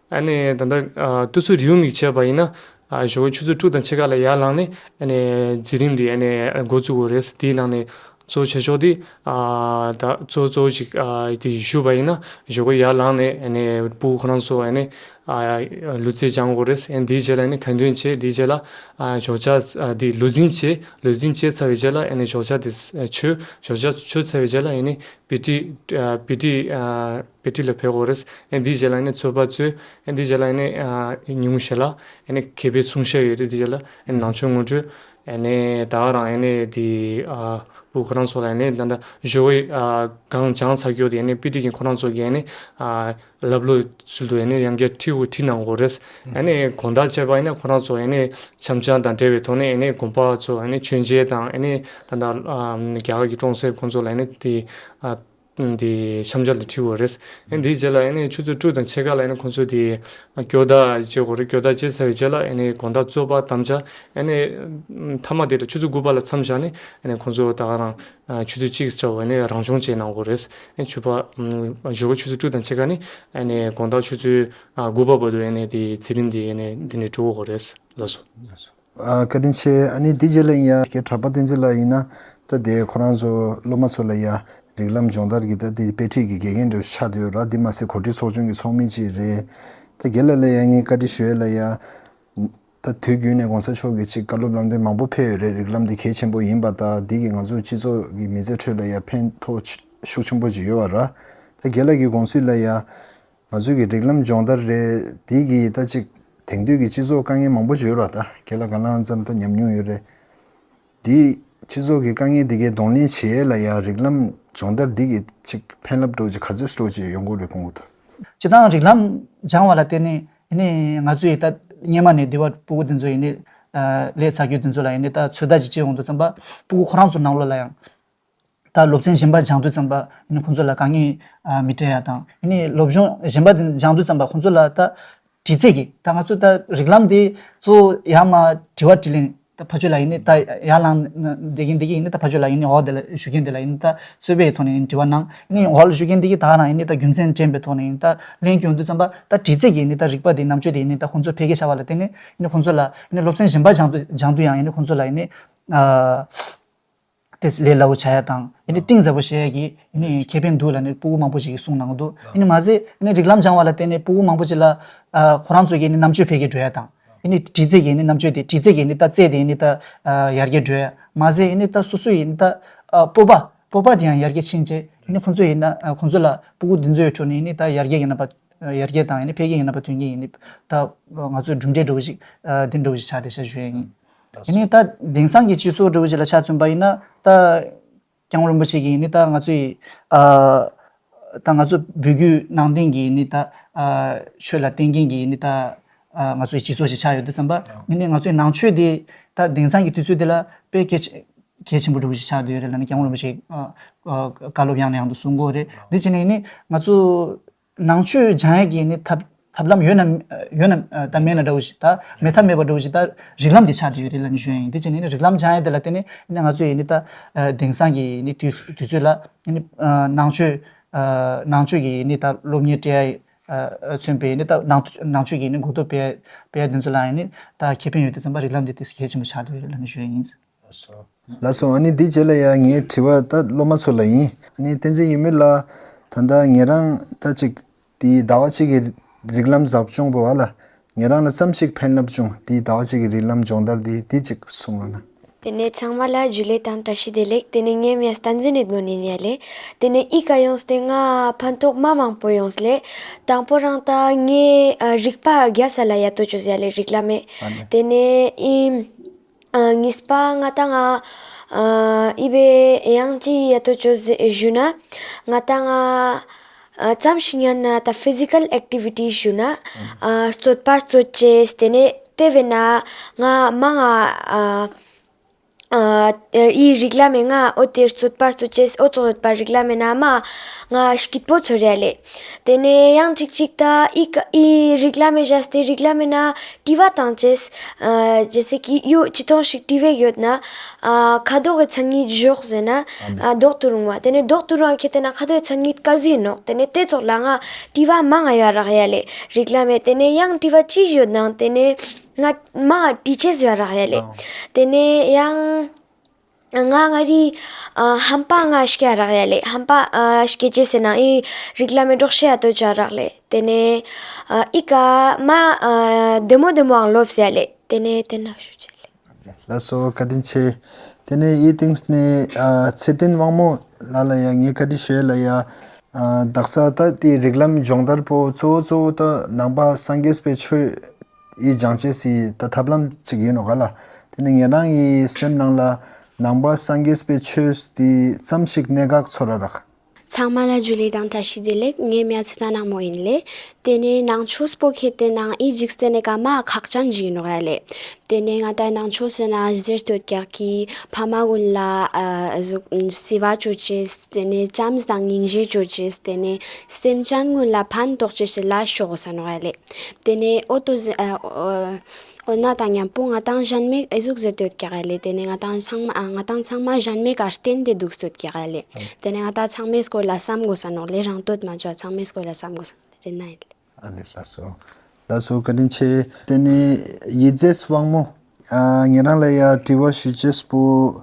ཨ་ནི་ད་ལྟ་ཨ་དུས་ཚོད་རེའུ་མིག་བྱས་པ་ཡིན་ན་ཨ་ཞོགས་ཀས་ཆུ་ཚོད་དྲུག་དང་ཕྱེད་ཀ་ལ་ཡར་ལངས་ནས་ཨ་ནི་འཛིན་རིམ་འདི་ཨ་ནི་འགོ་བཙུགས་དགོས་རེད། དེའི་ནང་ནས་གཙོ་ཆེ་ཤོས་དེ་ཨ་ད་གཙོ་གཙོ་ཞིག་ཨ་དེ་ཞུས་པ་ཡིན་ན་ཞོགས་ཀས་ཡར་ལངས་ནས་ཨ་ནི་སྤུ་གུ་ཁོ་རང་ཚོ་ཨ་ནི་ཨ་ལུས་རྩལ་སྦྱང་དགོས་རེད། ཨ་ནི་དེའི་རྗེས་ལ་ཨ་ནི་ཁ་འདོན་བྱས། དེའི་རྗེས་ལ་ཨ་ཞོགས་ཇ་ཨ་དེ་ལུས་རྩལ་བྱས། ལུས་རྩལ་བྱས་ཚར་བའི་རྗེས་ལ་ཨ་ནི་ཞོགས་ཇ་དེ་མཆོད། ཞོགས་ཇ་མཆོད་ཚར་བའི་རྗེས་ལ་ཨ་ནི་དཔེ་ཁྲིད། ཨ་དཔེ་ཁྲིད། ཨ་དཔེ་ཁྲིད་ལ་ཕེབས་དགོས་རེད། ཨ་འདིའི་རྗེས་ལ་ཨ་ནི་ཚོད་དཔག་རྩོད། ཨ་འདིའི་རྗེས་ལ་ཨ་ནི་ཨ་ཉུང་ཞེ་ལ་ཨ་ནི་མཁས་པའི་གསུང་བཤད་ཡོད་རེད། དེའི་རྗེས་ལ་ཨ་ནི་ནང་ཆོས་ངོ་སྤྲོད། ཨ་ནི་ད་ག་རང་ཨ་ནི་དེ་ཨ་སྤུ་གུ་ཁོ་རང་ཚོ་ལ་ཨ་ནི་ད་ལྟ་ཞོགས་ཀས་ཨ་གང་སྦྱངས་ཚར་རྒྱུ་དེ་ཨ་ནི་དཔེ་ཁྲིད་མཁན་ཁོ་རང་ཚོ་གིས་ཨ་ནི་ཨ་ལབ་ལོ་ཚུལ་དུ་ཨ་ནི་ཡང་བསྐྱར་ཁྲིད་དགོས། ཁྲིད་གནང་དགོས་རེད། ཨ་ནི་དགོང་དག་བྱས་པ་ཨ་ནི་ཁོ་རང་ཚོ་ཨ་ནི་འཆམ་འཆམ་དང་འབྲེལ་བའི་ཐོག་ནས་ཨ་ནི་དགོན་པ་ཚོ་ཨ་ནི་མཆོད་མཇལ་དང་། ཨ་ནི་ད་ལྟ་ཨ་རྒྱ་གར་གྱི་ཀྲོང་གསེབ་ཁོང་ཚོ་ལ་ཨ་ནི་དེ་ཨ་དེ་འཆམ་འཆམ་ལ་ཁྲིད་དགོས་རེད། ཨ་ནི་དེའི་རྗེས་ལ་ཨ་ནི་ཆུ་ཚོད་དྲུག་དང་ཕྱེད་ཀ་ལ་ཨ་ནི་ཁོང་ཚོ་དེ་སྐྱོར་བརྡ་བྱེད་དགོས་རེད། སྐྱོར་བརྡ་བྱས་ཚར་བའི་རྗེས་ལ་ཨ་ནི་དགོང་དག་རྩོད་པ་དམ་བཅའ། ཨ་ནི་མཐའ་མ་དེ་ལ་ཆུ་ཚོད་དགུ་པ་ལ་མཚམས་བཞག་ནས་ཨ་ནི་ཁོང་ཚོ་ད་ག་རང་ཨ་ཆུ་ཚོད་གཅིག་ཙམ་ཨ་ནི་རང་སྦྱོང་བྱེད་གནང་དགོས་རེད། ཨ་ནི་ཆུ་ཚོད་ཨ་ཞོགས་ཀས་ཆུ་ཚོད་དྲུག་དང་ཕྱེད་ཀ་ནས་ཨ་ནི་དགོང་དག་ཆུ་ཚོད་ཨ་དགུ་པ་བར་དུ་ཨ་ནི་དེ་འཛིན་རིམ་དེ་ཨ་ནི་འདི་ནས་གྲུབ་དགོས་རེད། ལགས་སོ། ཨ་བཀའ་དྲིན་ཆེ། ཨ་ནི་དེ་རྗེས་ལ་ཡིན་ཡ་ཀྱེ་གྲགས་པ་བསྟན་འཛིན་ལགས་ཡིན་ན་ད་དེ་ཁོ་རང་ཚོ་སློབ་མ་ཚོ་ལ་ཡ་རིགས་ལམ་སྦྱོང་བརྡར་གྱི་ད་དེ་དཔེ་ཁྲིད་ཀྱི་དགེ་རྒན་འདྲ་ཆགས་བསྡད་ཡོད་ར། དེ་མ་ཟད་གོ་སྒྲིག་ཚོགས་ཆུང་གི་ཚོགས་མི་གཅིག་རེད། ད་རྒན་ལགས་ལ་ཡ་ངས་བཀའ་འདྲི་ཞུ་ཡ་ལ་ཡ། ད་དུས་རྒྱུན་ནས་གོང་ས་མཆོག་གིས་ཅིག་བཀའ་སློབ་ལམ་སྟོན་མང་པོ་ཕེབས་ཡོད་རེད། རིགས་ལམ་འདི་གལ་ཆེན་པོ་ཡིན་པ་དང་། འདི་གིས་ང་ཚོ་སྤྱི་ཚོགས་ཀྱི་མི་ཚེ་ཁྲོད་ལ་ཡ་ཕན་ཐོགས་ཤུགས་ཆེན་པོ་ཅིག་ཡོད་པ་ར། ད་རྒན་ལགས་ཀྱི་དགོངས་ཚུལ་ལ་ཡ། ང་ཚོ་གི་རིགས་ལམ་སྦྱོང་བརྡར་རེད། འདི་གིས་ད་ཅིག་དེང་དུས་ཀྱི་སྤྱི་ཚོགས་དཀའ་ངལ་མང་པོ་ཅིག་ཡོད་ར། ད་རྒན་ལགས་ག་ལ་ཙམ་ད་ཉམས་མྱོང་ཡོད་རེད། འདི་སྤྱི་ཚོགས་ཀྱི་དཀའ་ངལ་འདི་གའི་གདོང་ལེན་བྱེད་ཡས་ལ་ཡ་རིགས་ལམ་སྦྱོང་བརྡར་འདི་གིས་ཅིག་ཕན་རླབས་འདྲ་ཅིག་ག་ཚོད་འདྲ་ཅིག་ཡོང་གི་རེད་དགོངས་ཀྱི་འདུག་སྤྱིར་བཏང་རིགས་ལམ་སྦྱང་བ་ལ་བརྟེན་ནས་ཡིན་ནའི་ང་ཚོས་ད་སྔོན་མ་ནས་འདི་བར་སྤུ་གུ་འདི་ཚོ་ཡིན་ནའི་ལས་ཚ་རྒྱུ་འདི་ཚོ་ལ་ཡིན་ནའི་ད་ཚོད་ལྟ་ཅིག་བྱེད་ཡོང་དུས་ཙམ་པ་སྤུ་གུ་ཁོ་རང་ཚོ་ནང་ལོགས་ལ་ཡང་ད་སློབ་ཚན་གཞན་པ་སྦྱང་དུས་ཙམ་པ་ཡིན་ནའི་ཁོང་ཚོ་ལ་དཀའ་ངལ་མི་འཕྲད་ཡ་དང་། ཡིན་ནའི་སློབ་སྦྱོང་གཞན་པ་འདི་སྦྱང་དུས་ཙམ་པ་ཁོང་ཚོ་ལ་ད་དྲི་རྩད་ཀྱི་ད་ང་ཚོ་ད་རིགས་ལམ་འདི་གཙོ་བོ་ཡར་མར་དྲི་བ་དྲིས་ལན། ད་ཕར་ཕྱོགས་ལ་ཡིན་ནའི་ད་ཡར་ལངས་བསྡད་མཁན་འདི་གིས་ཡིན་ནའི་ད་ཕར་ཕྱོགས་ལ་ཡིན་ནའི་འོག་དེ་ལ་བཞུགས་མཁན་དེ་ལ་ཡིན་ནའི་ད་རྩོད་པའི་ཐོག་ནས་ཡིན་དྲི་བ་གནང་། ཡིན་ནའི་འོག་ལ་བཞུགས་མཁན་འདི་གིས་ད་ག་རང་ཡིན་ནའི་ད་རྒྱུ་མཚན་དྲན་པའི་ཐོག་ནས་ཡིན་ད་ལན་སྐྱོན་དུས་ཙམ་པ་ད་དྲི་རྩད་ཀྱི་ཡིན་ནའི་ད་རིག་པ་དེ་རྣམ་དཔྱོད་དེ་ཡིན་ནའི་ད་ཁོང་ཚོ་འཕེལ་རྒྱས་བྱ་བ་ལ་བརྟེན་ནས་ཡིན་ནའི་ཁོང་ཚོ་ལ་ཡིན་ནའི་སློབ་ཚན་གཞན་པ་སྦྱང་དུས་སྦྱང་དུས་ཡང་ཡིན་ནའི་ཁོང་ཚོ་ལ་ཡིན་ནའི་ཨ་དེ་ལས་སླ་བོ་ཆགས་ཡ་དང་ཡིན་ནའི་གཏིང་ཟབ་པོ་བཤད་ཡ་གི་ཡིན་ནའི་ཁེ་ཕན་འདུག་ལབ་ནས་སྤུ་གུ་མང་པོ་ཞིག་གིས་གསུངས་གནང་གི་འདུག་ཡིན་ནའི་མ་ཟད་ཡིན་ནའི་རིགས་ལམ་སྦྱང་བ་ལ་བརྟེན་ནས་སྤུ་གུ་མང་པོ་ཅིག་ལ་ཨ་ཁོ་རང་ཚོ་གི་ཡིན་ནའི་རྣམ་དཔྱོད་འཕེལ་རྒྱས་འགྲོ་ཡ་དང་། ཡིན་ནའི་དྲི་རྩད་ཀྱི་ཡིན་ནའི་རྣམ་དཔྱོད་དེ་དྲི་རྩད་ཀྱི་ཡིན་ནའི་ད་རྩལ་དེ་ཡིན་ནའི་ད་ཨ་ཡར་རྒྱས་འགྲོ་ཡ། མ་ཟད་ཡིན་ནའི་ད་སོ་སོའི་ཡིན་ནའི་ད་ཨ་སྤོབས་པ་སྤོབས་པ་དེ་ཡང་ཡར་རྒྱས་ཕྱིན་བྱས་ཡིན་ནའི་ཁོང་ཚོ་ཡིན་ན་ཨ་ཁོང་ཚོ་ལ་སྤུ་གུ་འདི་ཚོའི་ཁྲོད་ནས་ཡིན་ནའི་ད་ཡར་རྒྱས་ཀྱི་རྣམ་པ་ཡར་རྒྱས་དང་ཡིན་ནའི་འཕེལ་རྒྱས་ཀྱི་རྣམ་པ་ཐོན་གྱི་ཡིན་ནའི་ད་ང་ཚོའི་གྲུབ་འབྲས་འདྲ་བོ་ཞིག་ཨ་འདི་འདྲ་བོ་ཞིག་ཆགས་བསྡད་ཤག་ཞུ་ཡ་ཡིན། ཡིན་ནའི་ད་དེང་སང་གི་སྤྱི་ཚོགས་འདྲ་བོ་ཞིག་ལ་ཆ་མཚོན་པ་ཡིན་ན་ད་སྐྱབས་མགོན་རིན་པོ་ཆེ་གིས་ཡིན་ནའི་ད་ང་ཚོའི་ཨ་ད་ང་ཚོ་བོད་བརྒྱུད་ནང་བསྟན་གྱི་ཡིན་ནའི་ད་ཨ་ཆོས་ལ་བརྟེན་མཁན་གྱི་ཡིན་ནའི་ད་ཨ་ང་ཚོའི་སྤྱི་ཚོགས་ཤིག་ཆགས་ཡོད་དུས་ཙམ་པ་ཡིན་ནའི་ང་ཚོའི་ནང་ཆོས་དེ་ད་དེང་སང་གི་དུས་ཚོད་དེ་ལ་དཔེ་གལ་ཆེ་གལ་ཆེན་པོ་འདྲ་བོ་ཞིག་ཆགས་བསྡད་ཡོད་རེད་ལབ་ནས་སྐྱབས་མགོན་རིན་པོ་ཆེས་ཨ་ཨ་བཀའ་སློབ་ཡང་ནས་ཡང་དུ་གསུང་གི་ཡོད་རེད། འདི་བྱས་ནས་ཡིན་ནའི་ང་ཚོ་ནང་ཆོས་སྦྱང་ཡས་ཀྱི་ནི་ཐབས་ཐབས་ལམ་ཡོད་ན་ཡོད་ན་ད་མེད་ན་འདྲ་བོ་ཞིག་ད་མེད་ཐབས་མེད་པ་འདྲ་བོ་ཞིག་ད་རིགས་ལམ་དེ་ཆགས་བསྡད་ཡོད་རེད་ལབ་ནས་ཞུ་ཡ་ཡིན། དེ་བྱས་ནས་ནི་རིགས་ལམ་སྦྱང་ཡས་དེ་ལ་བརྟེན་ནས་ནི་ང་ཚོས་ཡིན་ནི་ད་དེང་སང་གི་ནི་དུས་དུས་ཚོད་ལ་ནི་ནང་ཆོས་ནང་ཆོས་ཀྱི་ནི་ད་སློབ་གཉེར་སྤྲད་ཡ་མཚོན་པའི་ནི་ད་ནང་ནང་ཆོས་ཀྱི་ནི་གོ་རྟོགས་སྤེལ་སྤེལ་ཡ་དེ་ཚོ་ལ་ཡིན་ནི་ད་ཁེ་ཕན་ཡོད་དུས་ཙམ་པ་རིགས་ལམ་དེ་ཏོག་ཙམ་གལ་ཆེན་པོ་ཆགས་བསྡད་ཡོད་རེད་ལབ་ནས་ཞུ་ཡ་ཡིན། ལགས་སོ། ཨ་ནི་འདི་རྗེས་ལ་ཡང་ངའི་དྲི་བ་ད་སློབ་མ་ཚོ་ལ་ཡིན། ཨ་ནི་བསྟན་འཛིན་ཡེ་མུའུ་ལགས། ད་ལྟ་ངེད་རང་ད་ཅིག་དེའི་ཟླ་བ་གཅིག་གི་རིགས་ལམ་ཟབ་སྦྱོང་པོ་བ་ལ་ངེད་རང་ལ་ཙམ་ཞིག་ཕན་རླབས་བྱུང་། དེའི་ཟླ་བ་གཅིག་གི་རིགས་ལམ་སྦྱོང་བརྡར་འདི་འདི་ཅིག་གསུང་རོགས་གནང་། དེ་ནས་ཚང་མ་ལ་ཇུ་ལེ་དང་བཀྲ་ཤིས་བདེ་ལེགས། དེ་ནས་ངའི་མིང་བསྟན་འཛིན་རེད་མོ་ནི་ཉ་ལེ། དེ་ནས་ཨི་ཀ་ཡོངས་ཏེ་ང་ཕན་ཐོགས་མ་མང་པོ་ཡོངས་ལེ། དང་པོ་རང་ད་ངའི་ཨ་རིག་པ་རྒྱས་ས་ལ་ཡ་ཏོ་ཅོ་ཟེར་ལེ་རིགས་ལམ་མེ། ཨ་ནི་དེ་ནས་ཨི། ཨ་གཉིས་པ་ང་ཏང་ཨ་ཨི་བེ་ཡང་ཅི་ཡ་ཏོ་ཅོ་ཟེ་ཞུ་ན་ང་ཏང་ཨ་ཙམ་ཞིག་ཉན་ན་ད་ཕི་ཟི་ཀལ་ཨེག་ཊི་ཝི་ཊི་ཞུ་ན་ཨ་རྩོད་པ་རྩོད་ཅེས་དེ་ནས་དེ་བས་ན་ང་མང་ང་ཨ་ཨ་ཨི་རིགས་ལམ་མེ་ང་ཨོ་དེ་རྩོད་པ་རྩོད་ཅེས་ཨོ་ཙོག་རྩོད་པ་རིགས་ལམ་མེ་ན་མ་ང་སྐྱིད་པོ་ཚོར་ཡ་ལེ། དེ་ནས་ཡང་ཅིག་ཅིག་ད་ཨི་ཀ་ཨི་རིགས་ལམ་མེ་བཞག་སྟེ་རིགས་ལམ་མེ་ན་དྲི་བ་བཏང་ཅེས། ཨ་ཇེ་སེ་ཀི་ཡོ་ཅི་ཐོང་ཞིག་དྲི་བས་ཡོད་ན་ཨ་ཁ་དོག་གི་མཚན་ཉིད་ཞོག་ཟེར་ན་ཨ་ལྡོག་ཏུ་རུང་བ། དེ་ནས་ལྡོག་ཏུ་རུང་བ་ཁྱེད་དེ་ན་ཁ་དོག་གི་མཚན་ཉིད་ག་ཟུ་ཡིན་ནོག་དེ་ནས་དེ་ཙོག་ལ་ང་དྲི་བ་མང་ང་ཡོད་རག་ཡ་ལེ་རིགས་ལམ་མེ། དེ་ནས་ཡང་དྲི་བ་ཅི་ཡོད་ནང་དེ་ནས་ང་མང་ང་དྲི་ཅེས་ཡོད་རག་ཡ་ལེ། དེ་ནས་ཡང་། ང་ང་རི་ཨ་ཧམ་པ་ང་ཤ་རག་ཡ་ལེ། ཧམ་པ་ཨ་ཤ་ཅེ་སེ་ན་ཨི་རིགས་ལམ་མེ་འགྲོགས་ཤ་ཡ་ཏོ་ཅ་རག་ལེ། དེ་ནས་ཨ་ཨི་ཀ་མ་ཨ་དེ་མོ་དེ་མོའང་ལོབས་ཡ་ལེ། དེ་ནས་དེ་ན་ཞུ་ཅེ་ལེ། ལགས་སོ་བཀའ་དྲིན་ཆེ། དེ་ནས་ཨི་ཏིང་ནས་ཨ་ཚེ་བརྟན་དབང་མོ་ལ་ལ་ཡ་ངས་བཀའ་དྲིན་ཞུ་ཡ་ལ་ཡ། ཨ་དག་ས་ད་དེ་རིགས་ལམ་སྦྱོང་བརྡར་པོ་གཙོ་བོ་གཙོ་བོ་ད་ནང་པ་སངས་རྒྱས་པའི་ཆོས་ཡི་སྦྱང་བྱེད་སི་ད་ཐབས་ལམ་ཅིག་ཡིན་ནོ་ག་ལ། དེ་ནི་ཉེ་རང་ཡི་སེམས་ནང་ལ་ནང་པ་སངས་རྒྱས་པའི་ཆོས་དེ་ཙམ་ཞིག་གནད་འགག་ཚོར་ར་རག་ཚང་མ་ལ་ཇུ་ལེ་དང་བཀྲ་ཤིས་བདེ་ལེགས། ངའི་མིང་ཚེ་བརྟན་དབང་མོ་ཡིན་ལེ། དེ་ནས་ནང་ཆོས་པོ་ཁེ་དེ་ནང་ཨི་འཇིག་རྟེན་ནི་ཀ་མ་ཁག་ཅན་ཅིག་ཡིན་ནོ་ག་ལེ། དེ་ནས་ང་ད་ནང་ཆོས་ཟེར་ན་ཟེར་སྟོད་རྒྱག་གི་ཕ་མ་ཀུན་ལ་ཨ་ཟུག་བརྩེ་བ་ཅོ་ཅེས། དེ་ནས་བྱམས་དང་སྙིང་རྗེ་ཅོ་ཅེས། དེ་ནས་སེམས་ཅན་ཀུན་ལ་ཕན་ཐོགས་ཅེས་ལ་ཤོག་ཟེར་ནོ་ཡ་ལེ། དེ་ནས་ཨོ་ཏོ་ཟེ་ཨ་ཨོ་ཨོ་ན་དང་མཉམ་པོ་ང་དང་གཞན་མེད་ཨེ་ཟུག་ཟེར་སྟོད་རྒྱག་ཡ་ལེ། དེ་ནས་ང་དང་ཚང་མ་ཨ་ང་དང་ཚང་མ་གཞན་མེད་ཀ་བརྟེན་ཏེ་འདུག་སྟོད་རྒྱག་ཡ་ལེ། དེ་ནས་ང་དང་ཚང་མའི་སྐོར་ལ་བསམ་དགོས་ས་ནོ་ལེ། རང་སྟོད་མ་ཅོ་ཚང་མའི་སྐོར་ལ་བསམ་དགོས་ས་ནོ་ལེ། དེ་ན་ཡིན། ཨ་ལེ་ལགས་སོ། ལགས་སོ་བཀའ་དྲིན་ཆེ། དེ་ནས་ཡིད་བརྩེས་དབང་མོ། ཨ་ཉེ་རང་ལ་ཡ་དྲི་བ་ཞུ་ཅེས་པོ།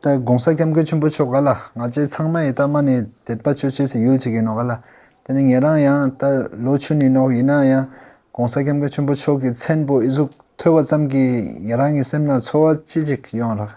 ད་གོང་ས་སྐྱབས་མགོན་ཆེན་པོ་མཆོག་ག་ལ་ང་ཅེ་ཚང་མ་ཡི་ད་མ་ནས་དད་པ་ཅོ་ཅེས་སི་ཡུལ་ཅིག་ཡིན་ནོ་ག་ལ། དེ་ནས་ཉེ་རང་ཡང་ད་ལོ་ཆུན་ཡིན་ནོ་ཡིན་ན་ཡང་གོང་ས་སྐྱབས་མགོན་ཆེན་པོ་མཆོག་གི་མཚན་པོ་ཨི་ཟུག་ཐོས་པ་ཙམ་གྱིས་ཉེ་རང་གི་སེམས་ན་ཚོར་བ་ཅི་ཅིག་ཡོང་རག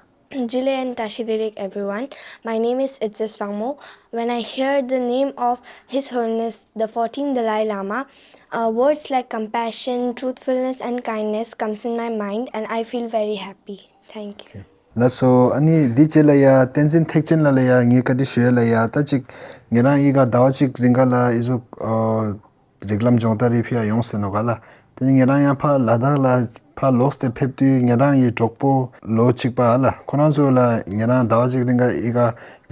Julie and Tashidirik, everyone. My name is Itzis Wangmo. When I hear the name of His Holiness the fourteenth Dalai Lama, uh, words like compassion, truthfulness, and kindness comes in my mind, and I feel very happy. Thank you. ལགས་སོ། ཨ་ནི་འདི་རྗེས་ལ་ཡ་བསྟན་འཛིན་ཐེག་ཆེན་ལ་ལ་ཡ་ངས་བཀའ་འདྲི་ཞུ་ཡ་ལ་ཡ། ད་ཅིག་ཉེ་རང་ཨི་ག་ཟླ་བ་གཅིག་རིང་ག་ལ་ཨི་ཟུག་ཨ་རིགས་ལམ་སྦྱོང་བརྡར་རི་ཕི་ཡ་ཡོང་ཟེར་ནོ་ག་ལ། དེ་ནི་ཉེ་རང་ཡང་ཕ་ལ་དྭགས་ལ་ཕ་ལོག་སྟེ་ཕེབས་དུས་ཉེ་རང་ཡི་གྲོགས་པོ་ལོ་གཅིག་པ་ཨ་ལ་ཁོ་རང་ཚོ་ལ་ཉེ་རང་ཟླ་བ་གཅིག་རིང་ག་ཨི་ག་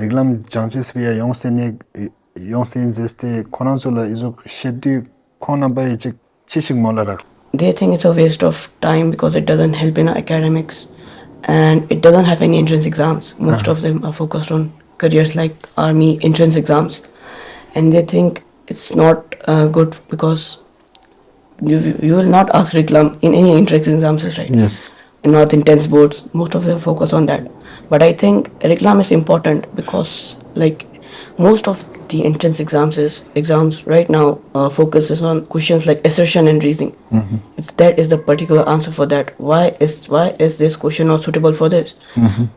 རིགས་ལམ་སྦྱང་ཅེས་ཕི་ཡ་ཡོང་ཟེར་ནས་ཡོང་ཟེར་མཛད་དེ་ཁོ་རང་ཚོ་ལ་ཨི་ཟུག་བཤད་དུས་ཁོང་རྣམ་པ་ཡི་ཅིག་ཅི་ཞིག་མོལ་ལ་རག They think it's a waste of time because it doesn't help in academics and it doesn't have any entrance exams. Most of them are focused on careers like army entrance exams, and they think it's not uh, good because you, you will not ask Riklam in any entrance exams, right? Yes. Not in tenth boards, most of them focus on that. But I think Riklam is important because, like, most of the entrance exams is exams right now uh, focuses on questions like assertion and reasoning. If that is the particular answer for that, why is why is this question not suitable for this?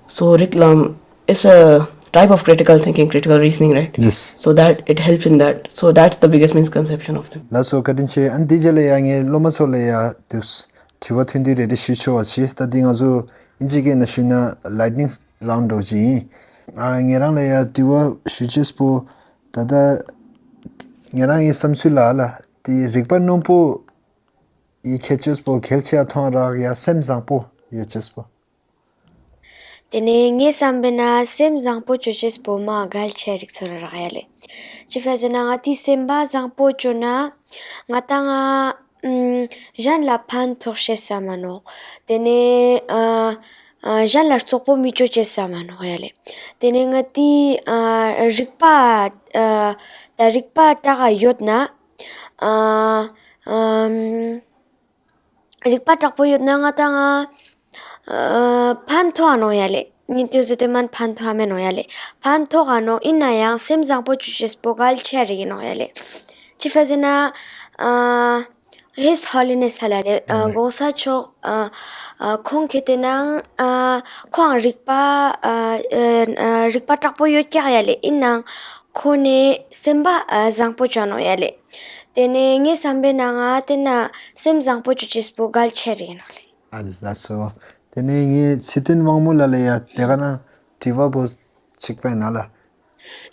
So Riklam is a type of critical thinking, critical reasoning, right? Yes. So that it helps in that. So that's the biggest misconception of them. ལགས་སོ་བཀའ་དྲིན་ཆེ། ཨ་ནི་འདི་རྗེས་ལ་ཡ་ངས་སློབ་མ་ཚོ་ལ་ཡ་དུས་དྲི་བ་ཐུང་ཐུང་རེ་རེ་ཞུ་ཆོག་པ་བྱེད། ད་འདི་ང་ཚོ་ཨིན་ཇི་སྐད་ནང་ཞུས་ན་ལའིཊ་ནིང་རའུན་ཌི་འདྲ་བོ་ཅིག་ཡིན། ཨ་ངེད་རང་ལ་ཡ་དྲི་བ་ཞུ་ཅེས་པོ། ད་ལྟ་ངེད་རང་ཡི་བསམ་ཚུལ་ལ་ལ་དེ་རིག་པ་རྣོན་པོ་ཡི་ཁྱད་ཆོས་པོ་གལ་ཆེ་ཡ་མཐོང་རག་ཡ་སེམས་བཟང་པོ་ཡོད་ཅེས་པོ། དེ་ནས་ངའི་བསམ་པའི་ནང་སེམས་བཟང་པོ་ཅོ་ཅེས་པོ་མ་གལ་ཆེ་རིག་ཚོར་རག་ཡ་ལེ། ཅི་ཕ་ཟེར་ན་ང་དེའི་སེམས་པ་བཟང་པོ་ཅོ་ན་ང་ཏང་ང་ཨུམ་གཞན་ལ་ཕན་ཐོགས་ཤེས་ས་མ་ནོག་དེ་ནས་ཨ་ཨ་གཞན་ལ་རྩོག་པོ་མི་ཅོ་ཅེས་ས་མ་ནོག་ཡ་ལེ། དེ་ནས་ང་དེའི་ཨ་རིག་པ་ཨ་ད་རིག་པ་དྲག་ག་ཡོད་ན་ཨ་ཨམ། རིག་པ་དྲག་པོ་ཡོད་ན་ང་ཏང་ང་ཨ་ཕན་ཐོགས་ཨ་ནོག་ཡ་ལེ། ཉིན་ཏུ་ཟེར་ཏེ་མན་ཕན་ཐོགས་ཨ་མེ་ནོག་ཡ་ལེ། ཕན་ཐོགས་ཨ་ནོག་ཡིན་ན་ཡང་སེམས་བཟང་པོ་ཅོ་ཅེས་པོ་གལ་ཆེ་རིག་ཡིན་ནོག་ཡ་ལེ། ཅི་ཕ་ཟེར་ན་ཨ་His Holiness ཧ་ལ་ལེ་ཨ་གོང་ས་མཆོག་ཨ་ཨ་ཁོང་ཁེ་ཏེ་ནང་ཨ་ཁོང་རིག་པ་ཨ་ཨ་རིག་པ་དྲག་པོ་ཡོད་ཀྱག་ཡ་ལེ། ཡིན་ནང་ཁོ་ནས་སེམས་པ་ཨ་བཟང་པོ་ཅོ་ནོག་ཡ་ལེ། དེ་ནས་ངའི་བསམ་པའི་ནང་ང་དེ་ན་སེམས་བཟང་པོ་ཅོ་ཅེས་པོ་གལ་ཆེ་རིག་ཡིན་ནོག་ལེ། ཨ་ལགས་སོ། དེ་ནས་ངས་ཚེ་བརྟན་དབང་མོ་ལགས་ལ་ཡ་དེ་ག་ན་དྲི་བ་པོ་ཅིག་པས་ན་ལ།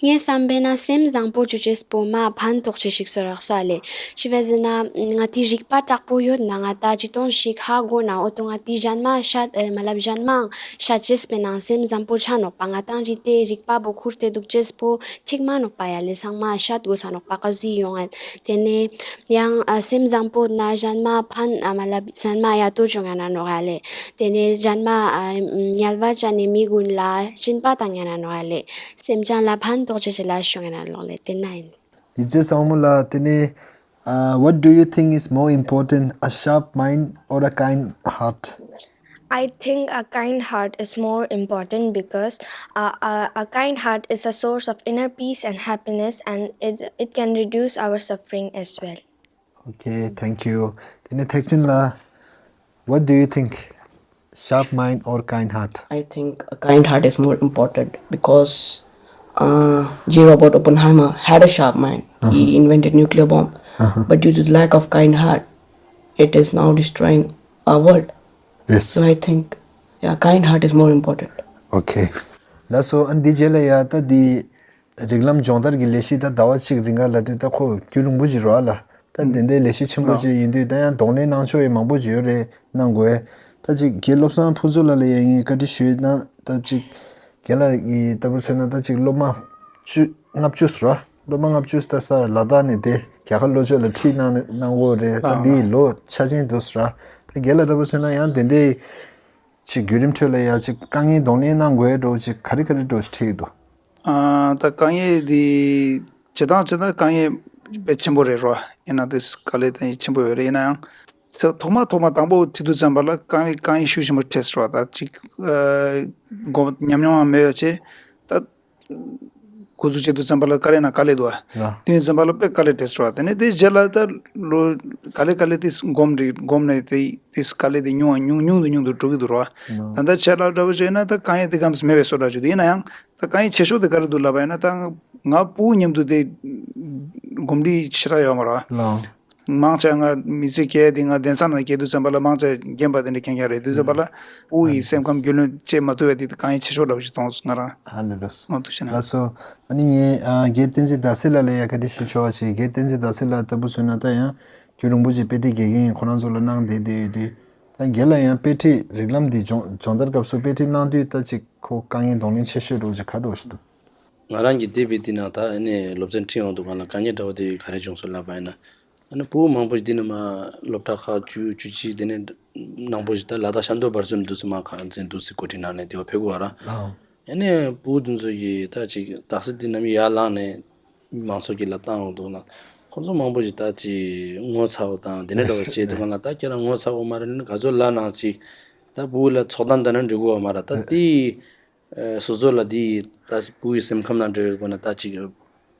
ངས་བསམ་པས་ན་སེམས་བཟང་པོ་བཅོ་ཅེས་པོ་མ་ཕན་ཐོགས་ཆེ་ཞིག་སོ་རག་སོ་ཨ་ལེ། ཞི་བ་ཟི་ན་ང་དེ་རིག་པ་དྲག་པོ་ཡོད་ན་ང་ད་ཅི་ཏོང་ཞིག་ཧ་གོ་ན་འོ་ཏོ་ང་དེ་གཞན་མ་ཤད་ཨེ་མ་ལབ་གཞན་མའང་ཤད་ཅེས་པས་ན་སེམས་བཟང་པོ་ཆ་ནོག་པ། ང་ཏང་རི་དེ་རིག་པ་པོ་ཁུར་ཏེ་འདུག་ཅེས་པོ་ཁྲིག་མ་ནོག་པ་ཡ་ལེ། ཚང་མ་ཤད་དགོས་ས་ནོག་པ་ཀ་ཟི་ཡོང་ཨ། དེ་ནས་ཡང་ཨ་སེམས་བཟང་པོ་ན་གཞན་མ་ཕན་ཨ་མ་ལབ་གཞན་མ་ཡ་ཏོ་བྱུང་ཡ་ན་ནོག་ཨ་ལེ། དེ་ནས་གཞན་མ་ཨ་དམྱལ་བ་ཅན་ནི་མི་ཀུན་ལ་སྦྱིན་པ་བཏང་ཡ་ན་ནོག་ཨ་ལེ། སེམས་ཅན་ལ་ཕན་ཐོགས་ཆེ་ཆེ་ལ་བྱུང་ཡ་ན་ལོག་ལེ། དེ་ན་ཡིན། ཡིད་ཆེས་བཟང་མོ་ལ་དེ་ནས་ཨ། What do you think is more important, a sharp mind or a kind heart? I think a kind heart is more important because a, a, a kind heart is a source of inner peace and happiness, and it, it can reduce our suffering as well. Okay, thank you. དེ་ནས་ཐེག་ཆེན་ལ། What do you think? Sharp mind or kind heart? I think a kind heart is more important because uh, J. Robert Oppenheimer had a sharp mind. He invented nuclear bomb, but due to the lack of kind heart, it is now destroying our world. Yes. So I think, yeah, kind heart is more important. Okay. ལགས་སོ། ཨ་འདི་རྗེས་ལ་ཡ་ད་འདི་རིགས་ལམ་སྦྱོང་བརྡར་གྱི་ལས་གཞི་ད་ཟླ་བ་གཅིག་རིང་ག་ལ་དུས་ད་ཁོ་རྒྱུན་རིང་པོ་ཅིག་རོ་ཨ་ལ། ད་དེ་འདྲའི་ལས་གཞི་ཆེན་པོ་ཅིག་ཡིན་དུས་ད་ཡང་གདོང་ལེན་གནང་ཆོག་ཡ་མང་པོ་ཅིག་ཡོད་རེད། གནང་དགོས། ད་ཅིག་རྒན་བློ་བཟང་ཕུན་ཚོགས་ལགས་ལ་ཡ་ངས་བཀའ་འདྲི་ཞུས་ན་ད་ཅིག་རྒན་ལགས་ཀྱི་ལྟ་བུ་མཚོན་ན་ད་ཅིག་སློབ་མ་བཅུ་ལྔ་བཅུ་ཟེར་བ། སློབ་མ་ལྔ་བཅུ་ད་ས་ལ་དྭགས་ནས་དེ་རྒྱ་གར་ལོ་ཆོས་ལ་ཁྲིད་གནང་གནང་དགོས་རེད། ད་འདི་ལོ་ཆ་ཆེན་འདུག་ཟེར་བ། ད་རྒན་ལགས་ལྟ་བུ་མཚོན་ན་ཡང་དེ་འདྲའི་ཅིག་བརྒྱུད་རིམ་ཁྲོད་ལ་ཡ་ཅིག་དཀའ་ངལ་གདོང་ལེན་གནང་དགོས་འགྲོ་ཅིག་ག་རེ་ག་རེ་འགྲོ་ཅིག་ཁྲིད་ཀྱི་འདུག་ཨ། ད་དཀའ་ངལ་འདི་བྱེད་སྟངས་བྱེད་སྟངས་དཀའ་ངལ་དཔེ་ཆེན་པོ་རེད་རོ། ཡིན་ན་དེ་དཀའ་ལས་དེ་ཆེན་པོ་ཡོད་རེད། ཡིན་ན་ཡང་ཐོག་མ་ཐོག་མ་དང་པོ་ཁྲིད་དུས་ཙམ་པ་ལ་དཀའ་ངལ་དཀའ་ངལ་ཤུགས་ཆེན་པོ་འཕྲད་སོང་བ། ད་ཅིག་ཨ་སྒོམ་ཉམས་མྱོང་མ་མེད་པ་བྱས་ད་འགོ་འཛུགས་བྱེད་དུས་ཙམ་པ་ལ་དཀའ་ལས་ན་དཀའ་ལས་འདུག་ཨ། དེ་ཡིན་ཙམ་པ་ལ་དཔེ་དཀའ་ལས་འཕྲད་སོང་བ། དེ་ནས་དེ་རྗེས་ལ་ད་ལོ་ག་ལེ་ག་ལེ་དེ་སྒོམ་རེད། སྒོམ་ནས་དེ་དེ་དཀའ་ལས་དེ་ཉུང་བ་ཉུང་ཉུང་དུ་ཉུང་དུ་འགྲོ་གི་འདུག་རོ། ད་ལྟ་ཆ་ལག་འདྲ་བོ་བྱས་ན་ད་དཀའ་ངལ་དེ་གམ་མེད་པའི་བཟོ་འདྲ་ཅིག་འདུག་ཡིན་ན་ཡང་ད་དཀའ་ངལ་ཆེ་ཤོས་དེ་ག་རེ་འདུག་ལབ་པ་ཡིན་ན་ད་ང་སྤུ་གུ་མཉམ་དུ་དེ་གོམས་འདྲིས་ཞེ་དྲག་ཡོད་མ་རེད། ལགས། མང་ཆེ་ང་མི་ཚེ་སྐྱེལ་དེ་ང་གདན་ས་ནང་སྐྱེལ་དུས་ཙམ་པ་ལ་མང་ཆེ་རྒན་པ་དེ་འདྲ་མཁྱེན་མཁན་རེད། དུས་ཙམ་པ་ལ་སྤུ་གུ་ཡི་སེམས་ཁམས་རྒྱུས་ལོན་བྱེད་མ་ཐུབ་པ་དེ་དཀའ་ངལ་ཆེ་ཤོས་འདྲ་བོ་ཞིག་མཐོང་སོང་ང་རང་། ཨ་ལེ་ལགས་སོ། མང་དུ་ཕྱིན་ན། ལགས་སོ། ཨ་ནི་ངས་ཨ་རྒན་བསྟན་འཛིན་ཟླ་གསལ་ལགས་ལ་ཡ་བཀའ་འདྲི་ཞུ་ཆོག་པ་ཞིག་རྒན་བསྟན་འཛིན་ཟླ་གསལ་ལགས་ལྟ་བུ་མཚོན་ན་ད་ཡང་རྒྱུན་རིང་པོ་ཅིག་དཔེ་ཁྲིད་དགེ་རྒན་ཁོ་རང་ཚོ་ལ་གནང་བསྡད་བསྡད་ཡོད་དུས། ད་རྒན་ལ་ཡང་དཔེ་ཁྲིད་རིགས་ལམ་འདི་སྦྱོང་སྦྱོང་བརྡར་སྐབས་སུ་དཔེ་ཁྲིད་གནང་དུས་ད་ཅིག་ཁོ་དཀའ་ངལ་གདོང་ལེན་ཆེ་ཤོས་འདྲ་བོ་ཅིག་ག་འདྲ་བོ་ཞིག་འདུག་ང་རང་གིས་འདས་པའི་དུས་ནང་ད་ཨ་ནི་སློབ་ཚན་ཁྲིད་ཡོང་དུས་སྒང་ལ་དཀའ་ངལ་འདྲ་བོ་དེ་ག་རེ་བྱུང་སོང་ལབ་པ་ཡིན་ན། ཨ་ནི་སྤུ་གུ་མང་པོ་ཞིག་འདི་ནས་མར་སློབ་གྲྭ་ཁག་བཅུ་བཅུ་གཅིག་དེ་ནས་ནང་པོ་ཞིག་ད་ལ་དྭགས་ཤར་མདོ་བར་གསུམ་འདུག་སེ་མར་ཁ་འཛིན་འདུག་སེ་འགོ་ཁྲིད་གནང་ནས་དེ་བ་ཕེབས་དགོས་པ་ར། ལགས། ཨ་ནི་སྤུ་གུ་དེ་ཚོ་གིས་ད་ཅིག་དག་ས་འདི་ནམ་ཡར་ལངས་ནས་མང་ཚོགས་ཀྱི་ལ་བཏང་ཡོང་དུས་ན་ཁོ་ཚོ་མང་པོ་ཞིག་ད་ཅིག་ངོ་ཚ་བོ་དང་དེ་ནས་འདྲ་བོ་བྱེད་དུས་སྒང་ལ་ད་ཁྱེད་རང་ངོ་ཚ་བོ་མ་རེད་ནི་ག་ཚོད་ལབ་ན་ཅིག་ད་སྤུ་གུ་ལ་ཚོགས་གཏམ་འདྲ་ན་འགྲིག་གི་ཡོད་མ་རེད། ད་དེ་ཨ་སོ་སོ་ལ་དེ་ད་སྤུ་གུའི་སེམས་ཁམས་ལ་འགྲོ་ཡོད་དགོས་ན་ད་ཅིག་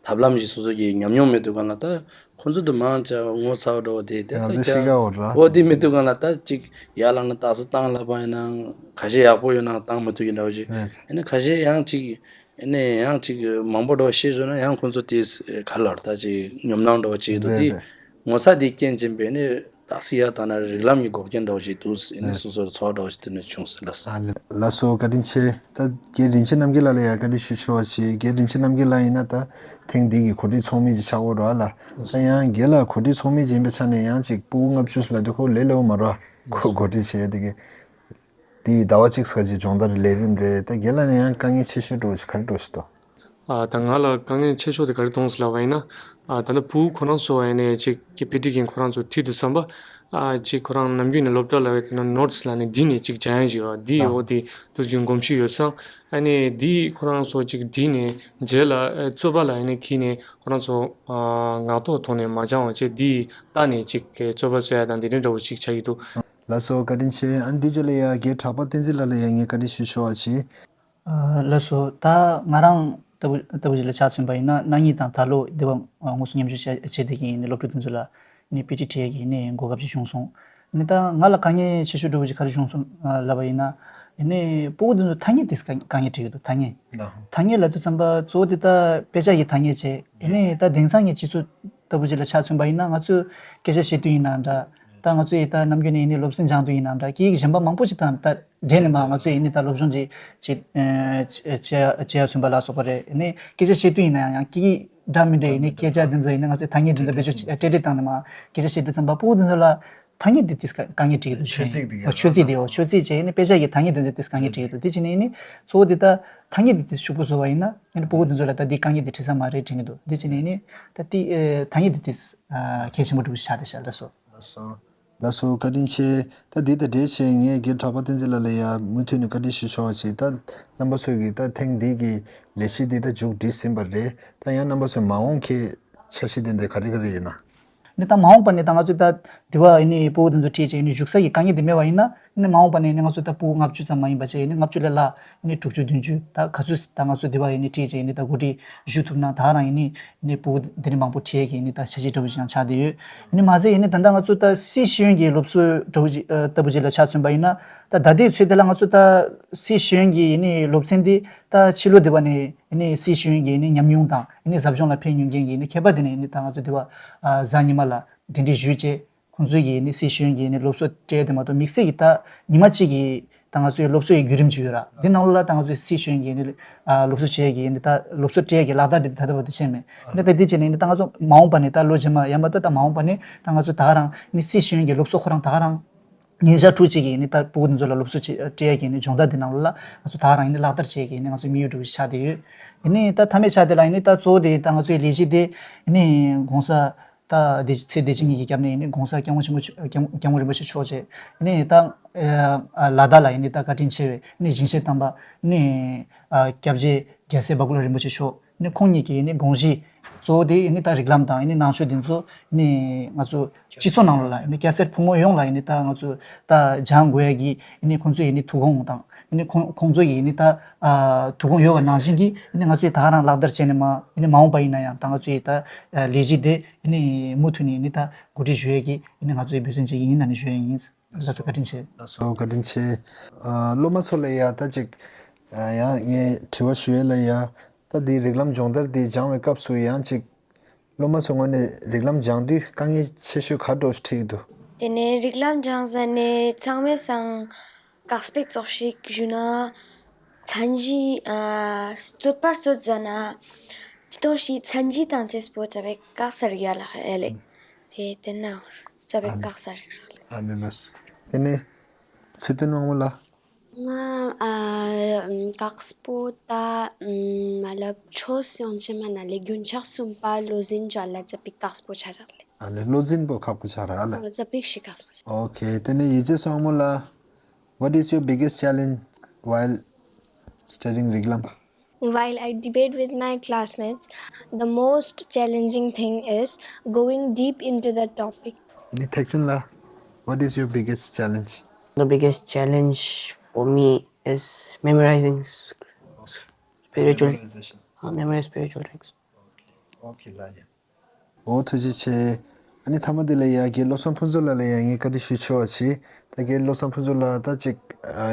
ཐབས་ལམ་ཞིག་སོ་སོ་གི་ཉམས་མྱོང་མེད་དུས་སྒང་ལ་ད་ཁོ་ཚོ་དེ་མང་ཆེ་ངོ་ཚ་བོ་འདྲ་བོ་དེ་དེ་ང་ད་ཚོ་ཤི་ཁ་ཁྱེད་འོ་ར་འོ་དེ་མེད་དུས་སྒང་ལ་ད་ཅིག་ཡར་ལངས་ན་དག་ས་བཏང་ལབ་པ་ཡིན་ན་ཁ་ཤས་ཡག་པོ་ཡོད་ན་བཏང་མི་ཐུབ་ཀྱི་འདྲ་བོ་ཞིག་རེད། ཨ་ནི་ཁ་ཤས་ཡང་ཅིག་ཨ་ནི་ཡང་ཅིག་མང་པོ་འགྲོ་བ་ཤེས་བཟོས་ན་ཡང་ཁོང་ཚོ་དེ་ག་ལ་ད་ཅིག་ཉོབ་སྣང་འགྲོ་བ་ཅིག་འདུག་རེད་དེ་རེད། ངོ་ཚ་དེ་རྐྱེན་བྱས་པས་ནི་དག་ས་ཡར་བཏང་ན་རིགས་ལམ་གྱི་འགོག་རྐྱེན་འདྲ་བ་ཞིག་འདུག་ཨ་ནི་རེད། སོ་སོར་ཚོར་བ་འདྲ་བ་ཞིག་དེ་ནས་བྱུང་ཟེར་ལ། ཨ་ལ་ལགས་སོ་བཀའ་དྲིན་ཆེ། ད་རྒན་རིན་ཆེན་རྣམ་རྒྱལ་ལགས་ལ་ཡང་བཀའ་འདྲི་ཞུ་ཆོག་པ་ཞིག་རྒན་རིན་ཆེན་རྣམ་རྒྱལ་ལགས་ཡིན་ན་ད་ཐེངས་འདི་གི་གོ་སྒྲིག་ཚོགས་མི་ཅིག་ཆགས་ཡོད་རེད་ལ། ད་ཡང་རྒན་ལགས་གོ་སྒྲིག་ཚོགས་མི་ཅིག་ཡིན་པའི་ཆ་ནས་ཡང་ཅིག་སྤུ་གུ་ལྔ་བཅུ་ལབ་དུས་ཁོ་ལས་སླ་བོ་མ་རེད། ཁོ་གོ་སྒྲིག་བྱེད་ཡ་དེ་གི་དེ་ཡི་ཟླ་བ་གཅིག་ཙམ་ཅིག་སྦྱོང་བརྡར་ལས་རིམ་རེད། ད་རྒན་ལགས་ནས་ཡང་དཀའ་ངལ་ཆེ་ཤོས་འདྲ་བོ་ཞིག་ག་རེ་འདྲ་བོ་ཞིག་འདུག་ཨ་ད་ང་ལ་དཀའ་ངལ་ཆེ་ཤོས་དེ་ག་རེ་མཐོང་སོང་ལབ་པ་ཡིན་ན། ཨ་ད་ནི་སྤུ་གུ་ཁོ་རང་ཚོ་ཨ་ནི་ཅིག་གི་དཔེ་ཁྲིད་ཀྱིན་ཁོ་རང་ཚོ་ཁྲིད་དུས་ཙམ་པ། ཨ་ཅིག་ཁོ་རང་ནམ་རྒྱུན་ནས་སློབ་གྲྭ་ལ་བས་དེ་ན་ནོ་ཊི་སི་ལབ་ནས་བྲིས་ནས་ཅིག་སྦྱང་ཡ་ཞིག་ཡོད། འདི་ཨ་ཡོད་དེ་དུས་རྒྱུན་གོམས་གཤིས་ཡོད་ཙང་། ཨ་ནི་འདི་ཁོ་རང་ཚོ་ཅིག་བྲིས་ནས་རྗེས་ལ་ཨ་རྩོད་པ་ལ་ཨ་ནི་འཁྱེར་ནས་ཁོ་རང་ཚོ་ཨ་ངག་ཐོག་ཐོག་ནས་མ་སྦྱང་བ་བྱས་འདི་ལྟ་ནས་ཅིག་གི་རྩོད་པ་རྩོད་ཡ་དང་དེ་འདྲའི་འདྲ་བོ་ཞིག་ཆགས་ཀྱི་འདུག་ལགས་སོ་བཀའ་དྲིན་ཆེ། ཨ་ནི་འདི་རྗེས་ལ་ཡ་རྒན་གྲགས་པ་བསྟན་འཛིན་ལགས་ལ་ཡ་ངས་བཀའ་འདྲི་ཞུ་ཆོག་པ་བྱེད། ཨ་ལགས་སོ། ད་ང་རང་ལྟ་བུ་ལྟ་བུ་ཞིག་ལ་ཆ་མཚོན་པ་ཡིན་ན་ན་ནིང་དང་ད་ལོ་འདི་བ་དངོས་སུ་མཉམ་ཞུགས་བྱས་བྱས་བསྡད་ཀྱི་ཡིན། སློབ་ཕྲུག་དེ་ཚོ་ལ་ནི་པི་ཊི་ཁྲིད་ཡས་ཀྱི་ནི་གོ་སྐབས་ཅིག་བྱུང་སོང་། ནི་ད་ང་ལ་དཀའ་ངལ་ཆེ་ཤོས་འདྲ་བོ་ཅིག་ག་རེ་བྱུང་སོང་ལབ་པ་ཡིན་ན། ནི་སྤུ་གུ་དེ་ཚོ་ཐ་སྙད་དེ་དཀའ་ངལ་འཕྲད་ཀྱི་འདུག་ཐ་སྙད། ཐ་སྙད་ལབ་དུས་ཙམ་པ་གཙོ་བོ་དེ་ད་དཔེ་ཆ་གི་ཐ་སྙད་བྱས། ནི་ད་དེང་སང་གི་སྤྱི་ཚོགས་ལྟ་བུ་ཅིག་ལ་ཆ་མཚོན་པ་ཡིན་ན་ང་ཚོས་སྐད་ཆ་བཤད་དུས་ཡིན་ན་འདྲ། ད་ང་ཚོས་ད་ནམ་རྒྱུན་ནས་ནི་སློབ་ཚན་སྦྱང་དུས་ཡིན་ན་འདྲ་སྐད་ཡིག་གཞན་པ་མང་པོ་ཅིག་དང་ད། འབྲེལ་ནས་མ་ང་ཚོས་ཡིན་ནི་ད་སློབ་སྦྱོང་ཅིག་ཅིག་ཨ་བྱེད་བྱེད་ཡ་མཚོན་པ་ལ་སོགས་པ་རེད། ཡིན་ནི་སྐད་ཆ་བཤད་དུས་ཡིན་ན་ཡང་ཡང་སྐད་ཡིག་འདྲ་མི་འདྲ་ཡིན་ནི་སྐད་ཆ་འདི་ཚོ་ཡིན་ནི་ང་ཚོས་ཐ་སྙད་འདི་ཚོ་བེད་སྤྱོད་བྱེད་སྤྲེལ་སྤྲེལ་བཏང་ནས་མ་སྐད་ཆ་བཤད་དུས་ཙམ་པ་སྤུ་གུ་འདི་ཚོ་ལ་ཐ་སྙད་འདི་ཏིས་དཀའ་ངལ་འཕྲད་ཀྱི་འདུག་ཆོས་ཚིག་འདི་ཡོད། ཆོས་ཚིག་བྱས་ཡིན་ནི་དཔེ་ཆ་གི་ཐ་སྙད་འདི་ཚོ་ཏིས་དཀའ་ངལ་འཕྲད་ཀྱི་འདུག་དེ་བྱས་ནས་ཡིན་ནི་གཙོ་བོ་འདི་ད་ཐ་སྙད་འདི་ཏིས་ཕྱུག་པོ་བཟོ་བ་ཡིན་ན་ཡིན་ནི་སྤུ་གུ་འདི་ཚོ་ལ་ད་འདི་དཀའ་ངལ་འདི་འཕྲད་ས་མ་རེད་དྲན་གྱི་འདུག་དེ་བྱས་ནས་ཡིན་ནི་ད་ཏི་ཨེ་ཐ་སྙད་འདི་ཏིས་ཨ་གལ་ཆེན་པོ་འདྲ་པོ་ཞིག་ཆགས་བསྡད་ཤག་ལགས་སོ། ལགས་སོ། ལགས་སོ། བཀའ་དྲིན་ཆེ། ད་འདི་དང་འབྲེལ་བྱས་ངས་རྒན་གྲགས་པ་བསྟན་འཛིན་ལགས་ལ་ཡང་མུ་མཐུད་ནས་བཀའ་འདྲི་ཞུ་ཆོག་པ་ཅིག་ད་རྣམ་པ་ཚོས་ཀྱིས་ད་ཐེངས་འདི་གི་ལས་གཞི་འདི་ད་མཇུག་སྒྲིལ་ཟིན་པ་རེད། ད་ཡང་རྣམ་པ་ཚོས་མ་འོངས་ཀྱི་འཆར་གཞི་དེ་འདྲ་ག་རེ་ག་རེ་ཡོད་ན། ནི་ད་མ་འོངས་པ་ནས་ད་ང་ཚོས་ད་དེ་བ་ཡིན་ནི་སྤུ་གུ་དེ་ཚོ་ཁྲིད་བྱས་ཡིན་ནི་བཞུགས་ས་ཀྱི་དཀའ་ངལ་དེ་མེད་པ་ཡིན་ན་ནི་མ་འོངས་པ་ནས་ནི་ང་ཚོ་ད་སྤུ་གུ་ལྔ་བཅུ་ཙམ་མ་ཡིན་པ་བྱས་ཡིན་ནི་ལྔ་བཅུ་ལས་ལྷག་ཡིན་ནི་དྲུག་ཅུ་བདུན་ཅུ་ད་ག་ཚོད་ད་ང་ཚོ་དེ་བ་ཡིན་ནི་ཁྲིད་བྱས་ཡིན་ནི་ད་གོ་སྒྲིག་ཞུ་ཐུབ་ན་ད་རང་ཡིན་ནི་ནི་སྤུ་གུ་དེ་ནི་མང་པོ་ཁྲིད་ཡས་ཀྱི་ཡིན་ནི་ད་འཆར་གཞི་འདྲ་པོ་ཅིག་ཡང་ཆགས་བསྡད་ཡོད། ཡིན་ནི་མ་ཟད་ཡིན་ནི་ད་ལྟ་ང་ཚོ་ད་སི་ཤེས་ཡོན་གྱི་སློབ་གསོ་འདྲ་པོ་ཅིག་ལྟ་བུ་ཅིག་ལ་ཆ་མཚོན་པ་ཡིན་ན་ད་ད་ལྟའི་ཚོད་དེ་ལ་ང་ཚོ་ད་སི་ཤེས་ཡོན་གྱི་ཡིན་ནི་སློབ་ཚན་འདི་ད་ཕྱི་ལོ་དེ་བ་ནས་ཡིན་ནི་སི་ཤེས་ཡོན་གྱི་ཡིན་ནི་ཉམས་མྱོང་དང་ཡིན་ནི་ཟབ་སྦྱོང་ལ་ཕན་ཡོན་མཁན་གྱི་ཡིན་ནི་མཁས་པ་དེ་ནས་ཡིན་ནི་ད་ང་ཚོ་དེ་བ་གཟའ་ཉི་མ་ལ་གདན་འདྲེན་ཞུས་བྱས་ཁོང་ཚོའི་གི་ཡིན་ནི་སི་ཤེས་ཡོན་གྱི་ཡིན་ནི་སློབ་གསོ་སྤྲད་དེ་མ་གཏོགས་དམིགས་བསལ་གྱི་ད་ཉི་མ་གཅིག་གི་ད་ང་ཚོའི་སློབ་གསོ་ཡི་བརྒྱུད་རིམ་ཅིག་ཡོད་ར། འདི་ནང་ལོགས་ལ་ད་ང་ཚོའི་སི་ཤེས་ཡོན་གྱི་ཡིན་ནི་སློབ་གསོ་བྱེད་ཀྱི་ཡིན་ནི་ད་སློབ་གསོ་སྤྲད་ཀྱི་ལག་བསྟར་འདི་ད་ལྟ་བར་དུ་བྱས་མེད། ཡིན་ནི་ད་འདི་བྱས་ནས་ཡིན་ནི་ད་ང་ཚོ་མ་འོངས་པ་ནས་ད་ལོ་རྗེས་མ་ཡང་མ་གཏོགས་ད་མ་འོངས་པ་ནས་ད་ང་ཚོ་ད་ག་རང་ཡིན་ནི་སི་ཤེས་ཡོན་གྱི་སློབ་གསོ་ཁོ་རང་ད་ག་རང་ཉིན་ཞག་དྲུག་གཅིག་གི་ཡིན་ནི་ད་སྤུ་གུ་འདི་ཚོ་ལ་སློབ་གསོ་ཅིག་སྤྲད་ཀྱི་ཡིན་ནི་སྦྱོང་བརྡར་འདི་ནང་ལོགས་ལ་ང་ཚོ་ད་ག་རང་ཡིན་ནི་ལག་བསྟར་བྱེད་ཀྱི་ཡིན་ནི་ང་ཚོ་དམིགས་ཡུལ་འདྲ་པོ་ཞིག་ཆགས་བསྡད་ཡོད། ཡིན་ནི་ད་མཐའ་མའི་ཆ་དེ་ལ་ཡིན་ནི་ད་གཙོ་བོ་དེ་ད་ང་ཚོའི་ལས་གཞི་དེ་ཡིན་ནི་གོང་ས་ད་བདེ་ཚེ་བདེ་ཆེན་གྱི་སྐབས་ནས་ཡིན་ནི་གོང་ས་སྐྱབས་མགོན་ཆེན་པོ་མཆོག་སྐྱབས་སྐྱབས་མགོན་རིན་པོ་ཆེ་མཆོག་བཅས་ཡིན་ནི་ད་ལ་དྭགས་ལ་ཡིན་ནི་ད་བཀའ་དྲིན་ཆེ་བའི་ཡིན་ནི་ཞིང་གཤེགས་དམ་པ་ཡིན་ནི་སྐྱབས་རྗེ་རྒྱལ་སྲས་འབའ་ཀུ་ལ་རིན་པོ་ཆེ་མཆོག་ཡིན་ནི་ཁོང་ཉིད་ཀྱི་ཡིན་ནི་དགོངས་གཞི་གཙོ་བོ་དེ་ཡིན་ནི་ད་རིགས་ལམ་དང་ཡིན་ནི་ནང་ཆོས་དེ་ཚོ་ཡིན་ནི་ང་ཚོ་སྤྱི་ཚོགས་ནང་ལོགས་ལ་ཡིན་ནི་སྐྱ་སེར་ཕོ་མོ་ཡོངས་ལ་ཡིན་ནི་ད་ང་ཚོ་ད་སྦྱང་དགོས་ཡ་གི་ཡིན་ནི་ཁོང་ཚོའི་ཡིན་ནི་ཐུགས་དགོངས་དང་ཡིན་ནི་ཁོང་ཁོང་ཚོའི་ཡིན་ནི་ད་ཐུགས་དགོངས་ཡོད་པ་ནང་བཞིན་གྱི་ཡིན་ནི་ང་ཚོས་ད་ག་རང་ལག་བསྟར་བྱས་ནས་མ་ཡིན་ནི་མ་འོངས་པ་ཡིན་ན་ཡང་ད་ང་ཚོའི་ད་ལས་གཞི་དེ་ཡིན་ནི་མུ་མཐུད་ནས་ཡིན་ནི་ད་གོ་སྒྲིག་ཞུ་ཡ་གི་ཡིན་ནི་ང་ཚོའི་འབད་བརྩོན་བྱེད་ཀྱི་ཡིན་ན་ནི་ཞུ་ཡ་ཡིན། ལགས་སོ་བཀའ་དྲིན་ཆེ། ལགས་སོ་བཀའ་དྲིན་ཆེ། ཨ་སློབ་མ་ཚོ་ལ་ཡ་ད་ཅིག་ཨ་ཡང་ངས་དྲི་བ་ཞུ་ཡས་ལ་ཡ་ད་འདི་རིགས་ལམ་སྦྱོང་བརྡར་འདི་སྦྱང་བའི་སྐབས་སུ་ཡང་ཅིག་སློབ་མ་ཚོ་ངོས་ནས་རིགས་ལམ་སྦྱང་དུས་དཀའ་ངལ་ཆེ་ཤོས་ག་འདྲ་འཕྲད་ཀྱི་འདུག་དེ་ནས་རིགས་ལམ་སྦྱང་ས་ནས་ཚང་མས་སང་དཀའ་སྤེལ་ཙོགས་ཤིག་ཞུ་ན་མཚན་གཞི་ཨ་རྩོད་པ་རྩོད་ཟ་ན་ཅི་ཏོང་ཞིག་མཚན་གཞི་དང་བཅས་པོ་ཙ་པའི་དཀའ་ས་རེད་ཡ་ལ་ཨེ་ལེ། དེ་དེ་ན་ཙ་པའི་ཨ་ནི་དཀའ་ས་རེད་ར་ལེ། ཨ་ནི་ལགས། དེ་ནས་ཚེ་བརྟན་དབང་མོ་ལགས། ང་ཨ་དཀའ་སྤོ་ད་མ་ལབ་ཆོས་ཡོང་ཆེ་མ་ན་ལེ་རྒྱུན་ཆགས་གསུམ་པ་བློ་འཛིན་ཅོ་ལ་ཙ་པིག་དཀའ་སྤོ་ཆ་རག་ལེ། ཨ་ལེ་བློ་འཛིན་པོ་ཁག་པོ་ཆ་རག་ཨ་ལེ། ཙ་པིག་ཤི་དཀའ་སྤོ་ཆ། ཨོ་ཁེ། དེ་ནས་ཡིད་ཆེས་སོང་མོ་ལ། What is your biggest challenge while studying རིགས་ལམ། While I debate with my classmates, the most challenging thing is going deep into the topic. ནི་ཐེག་ཆེན་ལ། What is your biggest challenge? The biggest challenge for me is memorizing s- spiritual. Memorization. Uh, memorize spiritual texts. Okay, okay, ལ་ཡ། ཨོ་ཐུགས་རྗེ་ཆེ། ཨ་ནི་མཐའ་མ་དེ་ལ་ཡ་རྒན་བློ་བཟང་ཕུན་ཚོགས་ལགས་ལ་ཡ་ངས་བཀའ་འདྲི་ཞུ་ཆོག་པ་བྱེད། ད་རྒན་བློ་བཟང་ཕུན་ཚོགས་ལགས་ད་ཅིག་ཨ་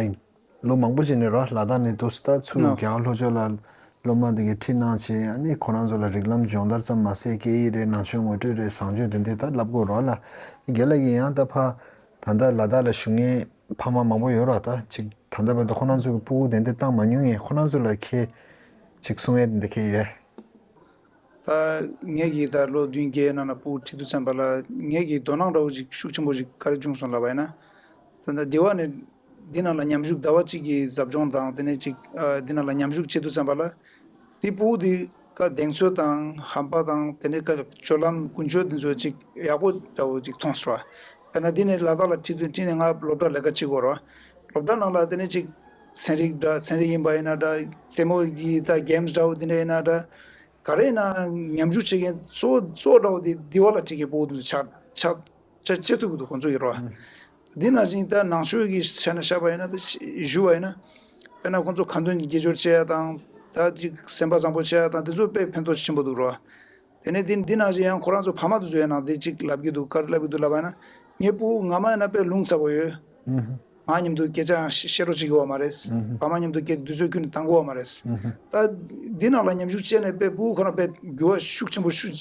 ལོ་མང་པོ་ཅིག་ནས་རོ་ལ་དྭགས་ནས་འདུག་ད་ཚུར་ནོ། རྒྱལ་བ་ལྷོ་ཕྱོགས་ལ་སློབ་མ་དེ་གའི་ཁྲིད་གནང་བྱས་ཨ་ནི་ཁོ་རང་ཚོ་ལ་རིགས་ལམ་སྦྱོང་བརྡར་ཙམ་མ་ཟད་སྐད་ཡིག་རེད་ནང་ཆོས་ངོ་སྤྲོད་རེད་བཟང་སྤྱོད་དེ་འདྲས་ད་བསླབ་དགོས་རོ་ལ། རྒན་ལགས་ཀྱིས་ཡང་ད་ཕ་ད་ལྟ་ལ་དྭགས་ལ་བཞུགས་མཁན་ཕ་མ་མང་པོ་ཡོད་རོ་ད་ཅིག་ད་ལྟ་བར་དུ་ཁོ་རང་ཚོ་གི་སྤུ་གུ་དེ་འདྲས་བཏང་མ་མྱོང་ངས་ཁོ་རང་ཚོ་ལ་ཁྱེད་ཅིག་གསུང་ཡས་དེ་འདྲས་ཁྱེད་ཡོད། ད་ངེད་ཀྱིས་ད་ལོ་བདུན་བརྒྱད་ནང་ལ་སྤུ་གུ་ཁྲིད་དུས་ཙམ་པ་ལ་ངེད་ཀྱིས་དོ་སྣང་འདྲ་བོ་ཅིག་ཤུགས་ཆེན་པོ་ཅིག་ག་རེ་བྱུང་སོང་ལབ་པ་ཡིན་ན། ད་ལྟ་སྡེ་བ་ནས་འདི་ནང་ལ་མཉམ་ཞུགས་ཟླ་བ་གཅིག་གི་ཟབ་སྦྱོང་དང་དེ་ནས་ཅིག་ཨ་འདི་ནང་ལ་མཉམ་ཞུགས་བྱེད་དུས་ཙམ་པ་ལ་དེ་སྤུ་གུ་དེ་ཀ་གདེང་ཚོད་དང་ཧམ་པ་དང་དེ་ནས་ཀ་སྤྱོད་ལམ་ཀུན་སྤྱོད་དེ་ཚོ་ཅིག་ཡག་པོ་འདྲ་བོ་ཅིག་མཐོང་སོང་བ། དཔེར་ན་འདི་ནས་ལ་དྭགས་ལ་ཁྲིད་དུས་ཁྲིད་ནས་ང་སློབ་གྲྭ་ལས་ཀ་བྱེད་དགོས་རེད་བ། སློབ་གྲྭ་ནང་ལ་དེ་ནས་ཅིག་ཚན་རིག་འདྲ་ཚན་རིག་ཡིན་པ་ཡིན་ན་འདྲ་རྩེད་མོ་གི་ད་གེམ་སི་འདྲ་བོ་འདི་འདྲ་ཡིན་ན་འདྲ། ག་རེ་ཡིན་ན་མཉམ་ཞུགས་བྱེད་མཁན་གཙོ་གཙོ་འདྲ་བོ་དེ་འདི་བ་ལ་ཁྲིད་མཁན་སྤུ་གུ་དེ་ཚོ་ཆགས་ཆགས་ཆགས་བཅད་ཐུབ་ཀྱི་འདུག་ཁོང་ཚོ་ཡིན་རོ། ཨ། འདི་ནང་བཞིན་ད་ནང་ཆོས་ཀྱི་ཆ་ནས་བཤད་པ་ཡིན་ན་ད་ཞུ་བ་ཡིན་ན། དཔེར་ན་ཁོང་ཚོ་ཁ་འདོན་གྱི་དགེ་སྦྱོར་བྱེད་ཡ་དང་ད་ཅིག་སེམས་པ་བཟང་པོ་བྱེད་ཡ་དང་དེ་ཚོ་དཔེ་ཕན་ཐོགས་ཆེན་པོ་འདུག་རོ། དེ་ནས་འདི་འདི་ནང་བཞིན་ཡང་ཁོ་རང་ཚོ་ཕ་མ་དེ་ཚོ་ཡིན་ན་འདི་ཅིག་ལབ་ཀྱི་འདུག་ག་རེ་ལབ་ཀྱི་འདུག་ལབ་པ་ཡིན་ན་ངའི་སྤུ་གུ་སྔ་མ་ཡིན་ན་དཔེ་ལུང་ཚ་པོ་ཡོད། ཨ། ང་མཉམ་དུ་སྐད་ཆ་ཡང་བཤད་རོགས་བྱེད་ཀྱི་ཡོད་མ་རེད། ཨ། ཕ་མ་མཉམ་དུ་སྐད་དུས་ཚོད་ཁྱོན་ནས་བཏང་གི་ཡོད་མ་རེད། ཨ། ད་འདི་ནང་ལ་མཉམ་ཞུགས་བྱས་ནས་དཔེ་སྤུ་གུ་ཁོ་རང་དཔེ་འགྱུར་བ་ཤུགས་ཆེན་པོ་ཤུགས་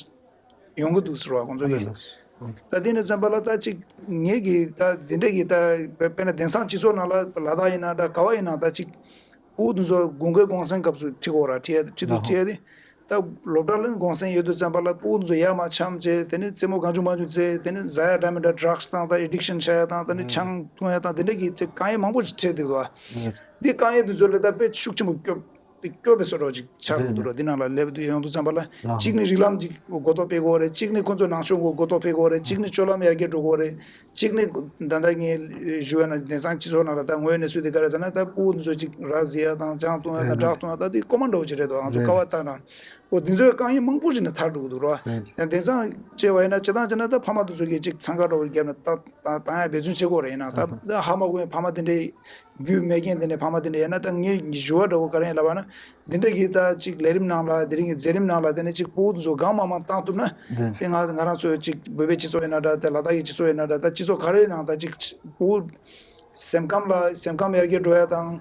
ཡོང་གི་འདུག་ཟེར་བ་ཁོང་ཚོ་ཨ་ལེ་གིས། ལགས། ད་དེ་ནས་ཙམ་པ་ལ་ད་ཅིག་ངེད་ཀྱི་ད་དེ་འདྲས་ཀྱི་ད་དཔེར་ན་དེང་སང་སྤྱི་ཚོགས་ནང་ལ་ལ་དྭགས་ཡིན་ན་འདྲ་ག་བ་ཡིན་ན་ད་ཅིག་ཕྲུ་གུ་དེ་ཚོ་དགུན་ཁའི་གུང་སེང་སྐབས་སུ་ཁྲིད་དགོས་ར་ཁྲིད་ཁྲིད་དུ་ཁྲིད་ཡ་དེ། ད་སློབ་གྲྭ་ལ་གུང་སེང་ཡོད་དུས་ཙམ་པ་ལ་ཕྲུ་གུ་དེ་ཚོ་ཡ་མ་འཆམ་བྱས་དེ་ནས་རྩེད་མོ་གང་བྱུང་མང་བྱུང་རྩེ་དེ་ནས་ཟ་ཡ་འདྲ་མི་འདྲ་ཌྲག་སི་དང་ད་ཨེ་ཌིག་ཤན་ཆགས་ཡ་དང་དེ་ནས་ཆང་འཐུང་ཡ་དང་དེ་འདྲས་ཀྱི་ཅིག་དཀའ་ངལ་མང་པོ་ཞིག་འཕྲད་འདུག་བ། འདི་དཀའ་ངལ་དེ་ཚོ་ལ་ད་དཔེ་ཤུགས་ཆེན་པོ་སྐྱོབ་དེ་སྐྱོ་བའི་བཟོ་འདྲ་ཅིག་ཆགས་འགྲོ་འདུག་ར། འདི་ནང་ལ་སླེབས་དུས་ཡོང་དུས་ཙམ་པ་ལ་གཅིག་ནི་རིགས་ལམ་ཅིག་གོ་རྟོགས་སྤེལ་དགོས་རེད། གཅིག་ནི་ཁོ་ཚོ་ནང་ཆོས་གོ་གོ་རྟོགས་སྤེལ་དགོས་རེད། གཅིག་ནི་སྤྱོད་ལམ་ཡར་རྒྱས་འགྲོ་དགོས་རེད། གཅིག་ནི་ད་ལྟ་ངས་ཞུ་བ་ན་དེང་སང་སྤྱི་ཚོགས་ནང་ལ་ད་དངོས་གནས་སུ་དེ་ག་རེ་ཟེར་ན་ད་ཕྲུ་གུ་ཚོ་ཅིག་ར་བཟི་ཡ་དང་ཆང་འཐུང་ཡ་དང་ཌྲག་འཐུང་ཡ་ད་དེ་ཀོ་མན་འདྲ་བོ་ཅིག་རེད་འདུག་ང་ཚོ་ཀ་བ་ལྟ་ན། འོ་དེ་ཚོའི་དཀའ་ངལ་མང་པོ་ཞིག་ནས་ཐར་འགྲོ་གི་འདུག་ར། དེང་སང་བྱས་པ་ཡིན་ན་སྤྱིར་བཏང་བྱས་ན་ད་ཕ་མ་དེ་ཚོ་གིས་ཅིག་འཚང་ཁ་འདྲ་བོ་བརྒྱབ་ནས་ད་ད་བཏང་ཡ་འབད་བརྩོན་བྱེད་དགོས་རེད། ཡིན་ན་ད་ཧ་མ་གོ་བའི་ཕ་མ་དེ་འདྲའི་རྒྱུས་མེད་མཁན་དེ་འདྲའི་ཕ་མ་དེ་འདྲ་ཡིན་ན་ད་ངས་ཞུ་བ་འདྲ་བོ་ག་རེ་ཡིན་ལབ་པ་ན། འདི་འདྲ་གི་ད་ཅིག་ལས་རིམ་ནང་ལ་དེ་རིང་གི་མཛད་རིམ་ནང་ལ་དེ་ནས་ཅིག་ཕྲུ་གུ་དེ་ཚོ་གང་མང་མང་བཏང་ཐུབ་ན། དེ་ང་ང་རང་ཚོ་ཅིག་བོད་པའི་སྤྱི་ཚོགས་ཡིན་ན་འདྲ་དེ་ལ་དྭགས་ཀྱི་སྤྱི་ཚོགས་ཡིན་ན་འདྲ་ད་སྤྱི་ཚོགས་ག་རེ་ནང་ད་ཅིག་ཕྲུ་གུ་སེམས་ཁམས་ལ་སེམས་ཁམས་ཡར་རྒྱས་འགྲོ་ཡ་དང་།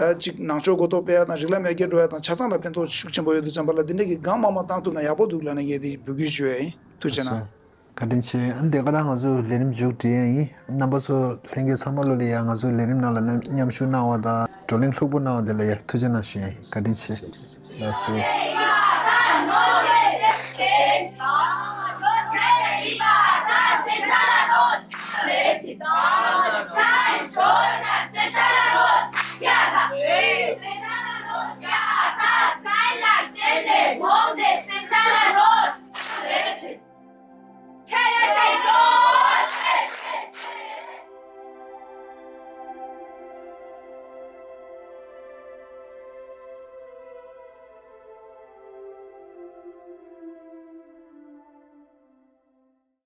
ད་ཅིག་ནང་ཆོས་གོ་རྟོགས་སྤེལ་ཡ་དང་རིགས་ལམ་ཡར་རྒྱས་འགྲོ་ཡ་དང་ཆ་ཚང་ལ་ཕན་ཐོགས་ཤུགས་ཆེན་པོ་ཡོད་དུས་ཙམ་པ་ལ་འདི་འདྲ་གི་གང་མང་མང་བཏང་ཐུབ་ན་ཡག་པོ་འདུག་ལབ་ནས་ངས་དེ་འབོད་སྐུལ་ཞུ་ཡ་ཡིན། ཐུགས་རྗེ་གནང་། བཀའ་དྲིན་ཆེ། ཨ་ནི་དེ་ག་རང་ང་ཚོ་ལས་རིམ་མཇུག་སྒྲིལ་ཡ་ཡིན། རྣམ་པ་ཚོ་ལྷན་རྒྱས་ཚང་མ་ལོ་ལ་ཡ་ང་ཚོའི་ལས་རིམ་ནང་ལ་མཉམ་ཞུགས་གནང་བ་དང་བགྲོ་གླེང་ལྷུག་པོ་གནང་བ་དེ་ལ་ཡ་ཐུགས་རྗེ་གནང་ཞུ་ཡ་ཡིན། བཀའ་དྲིན་ཆེ། ལགས་སོ།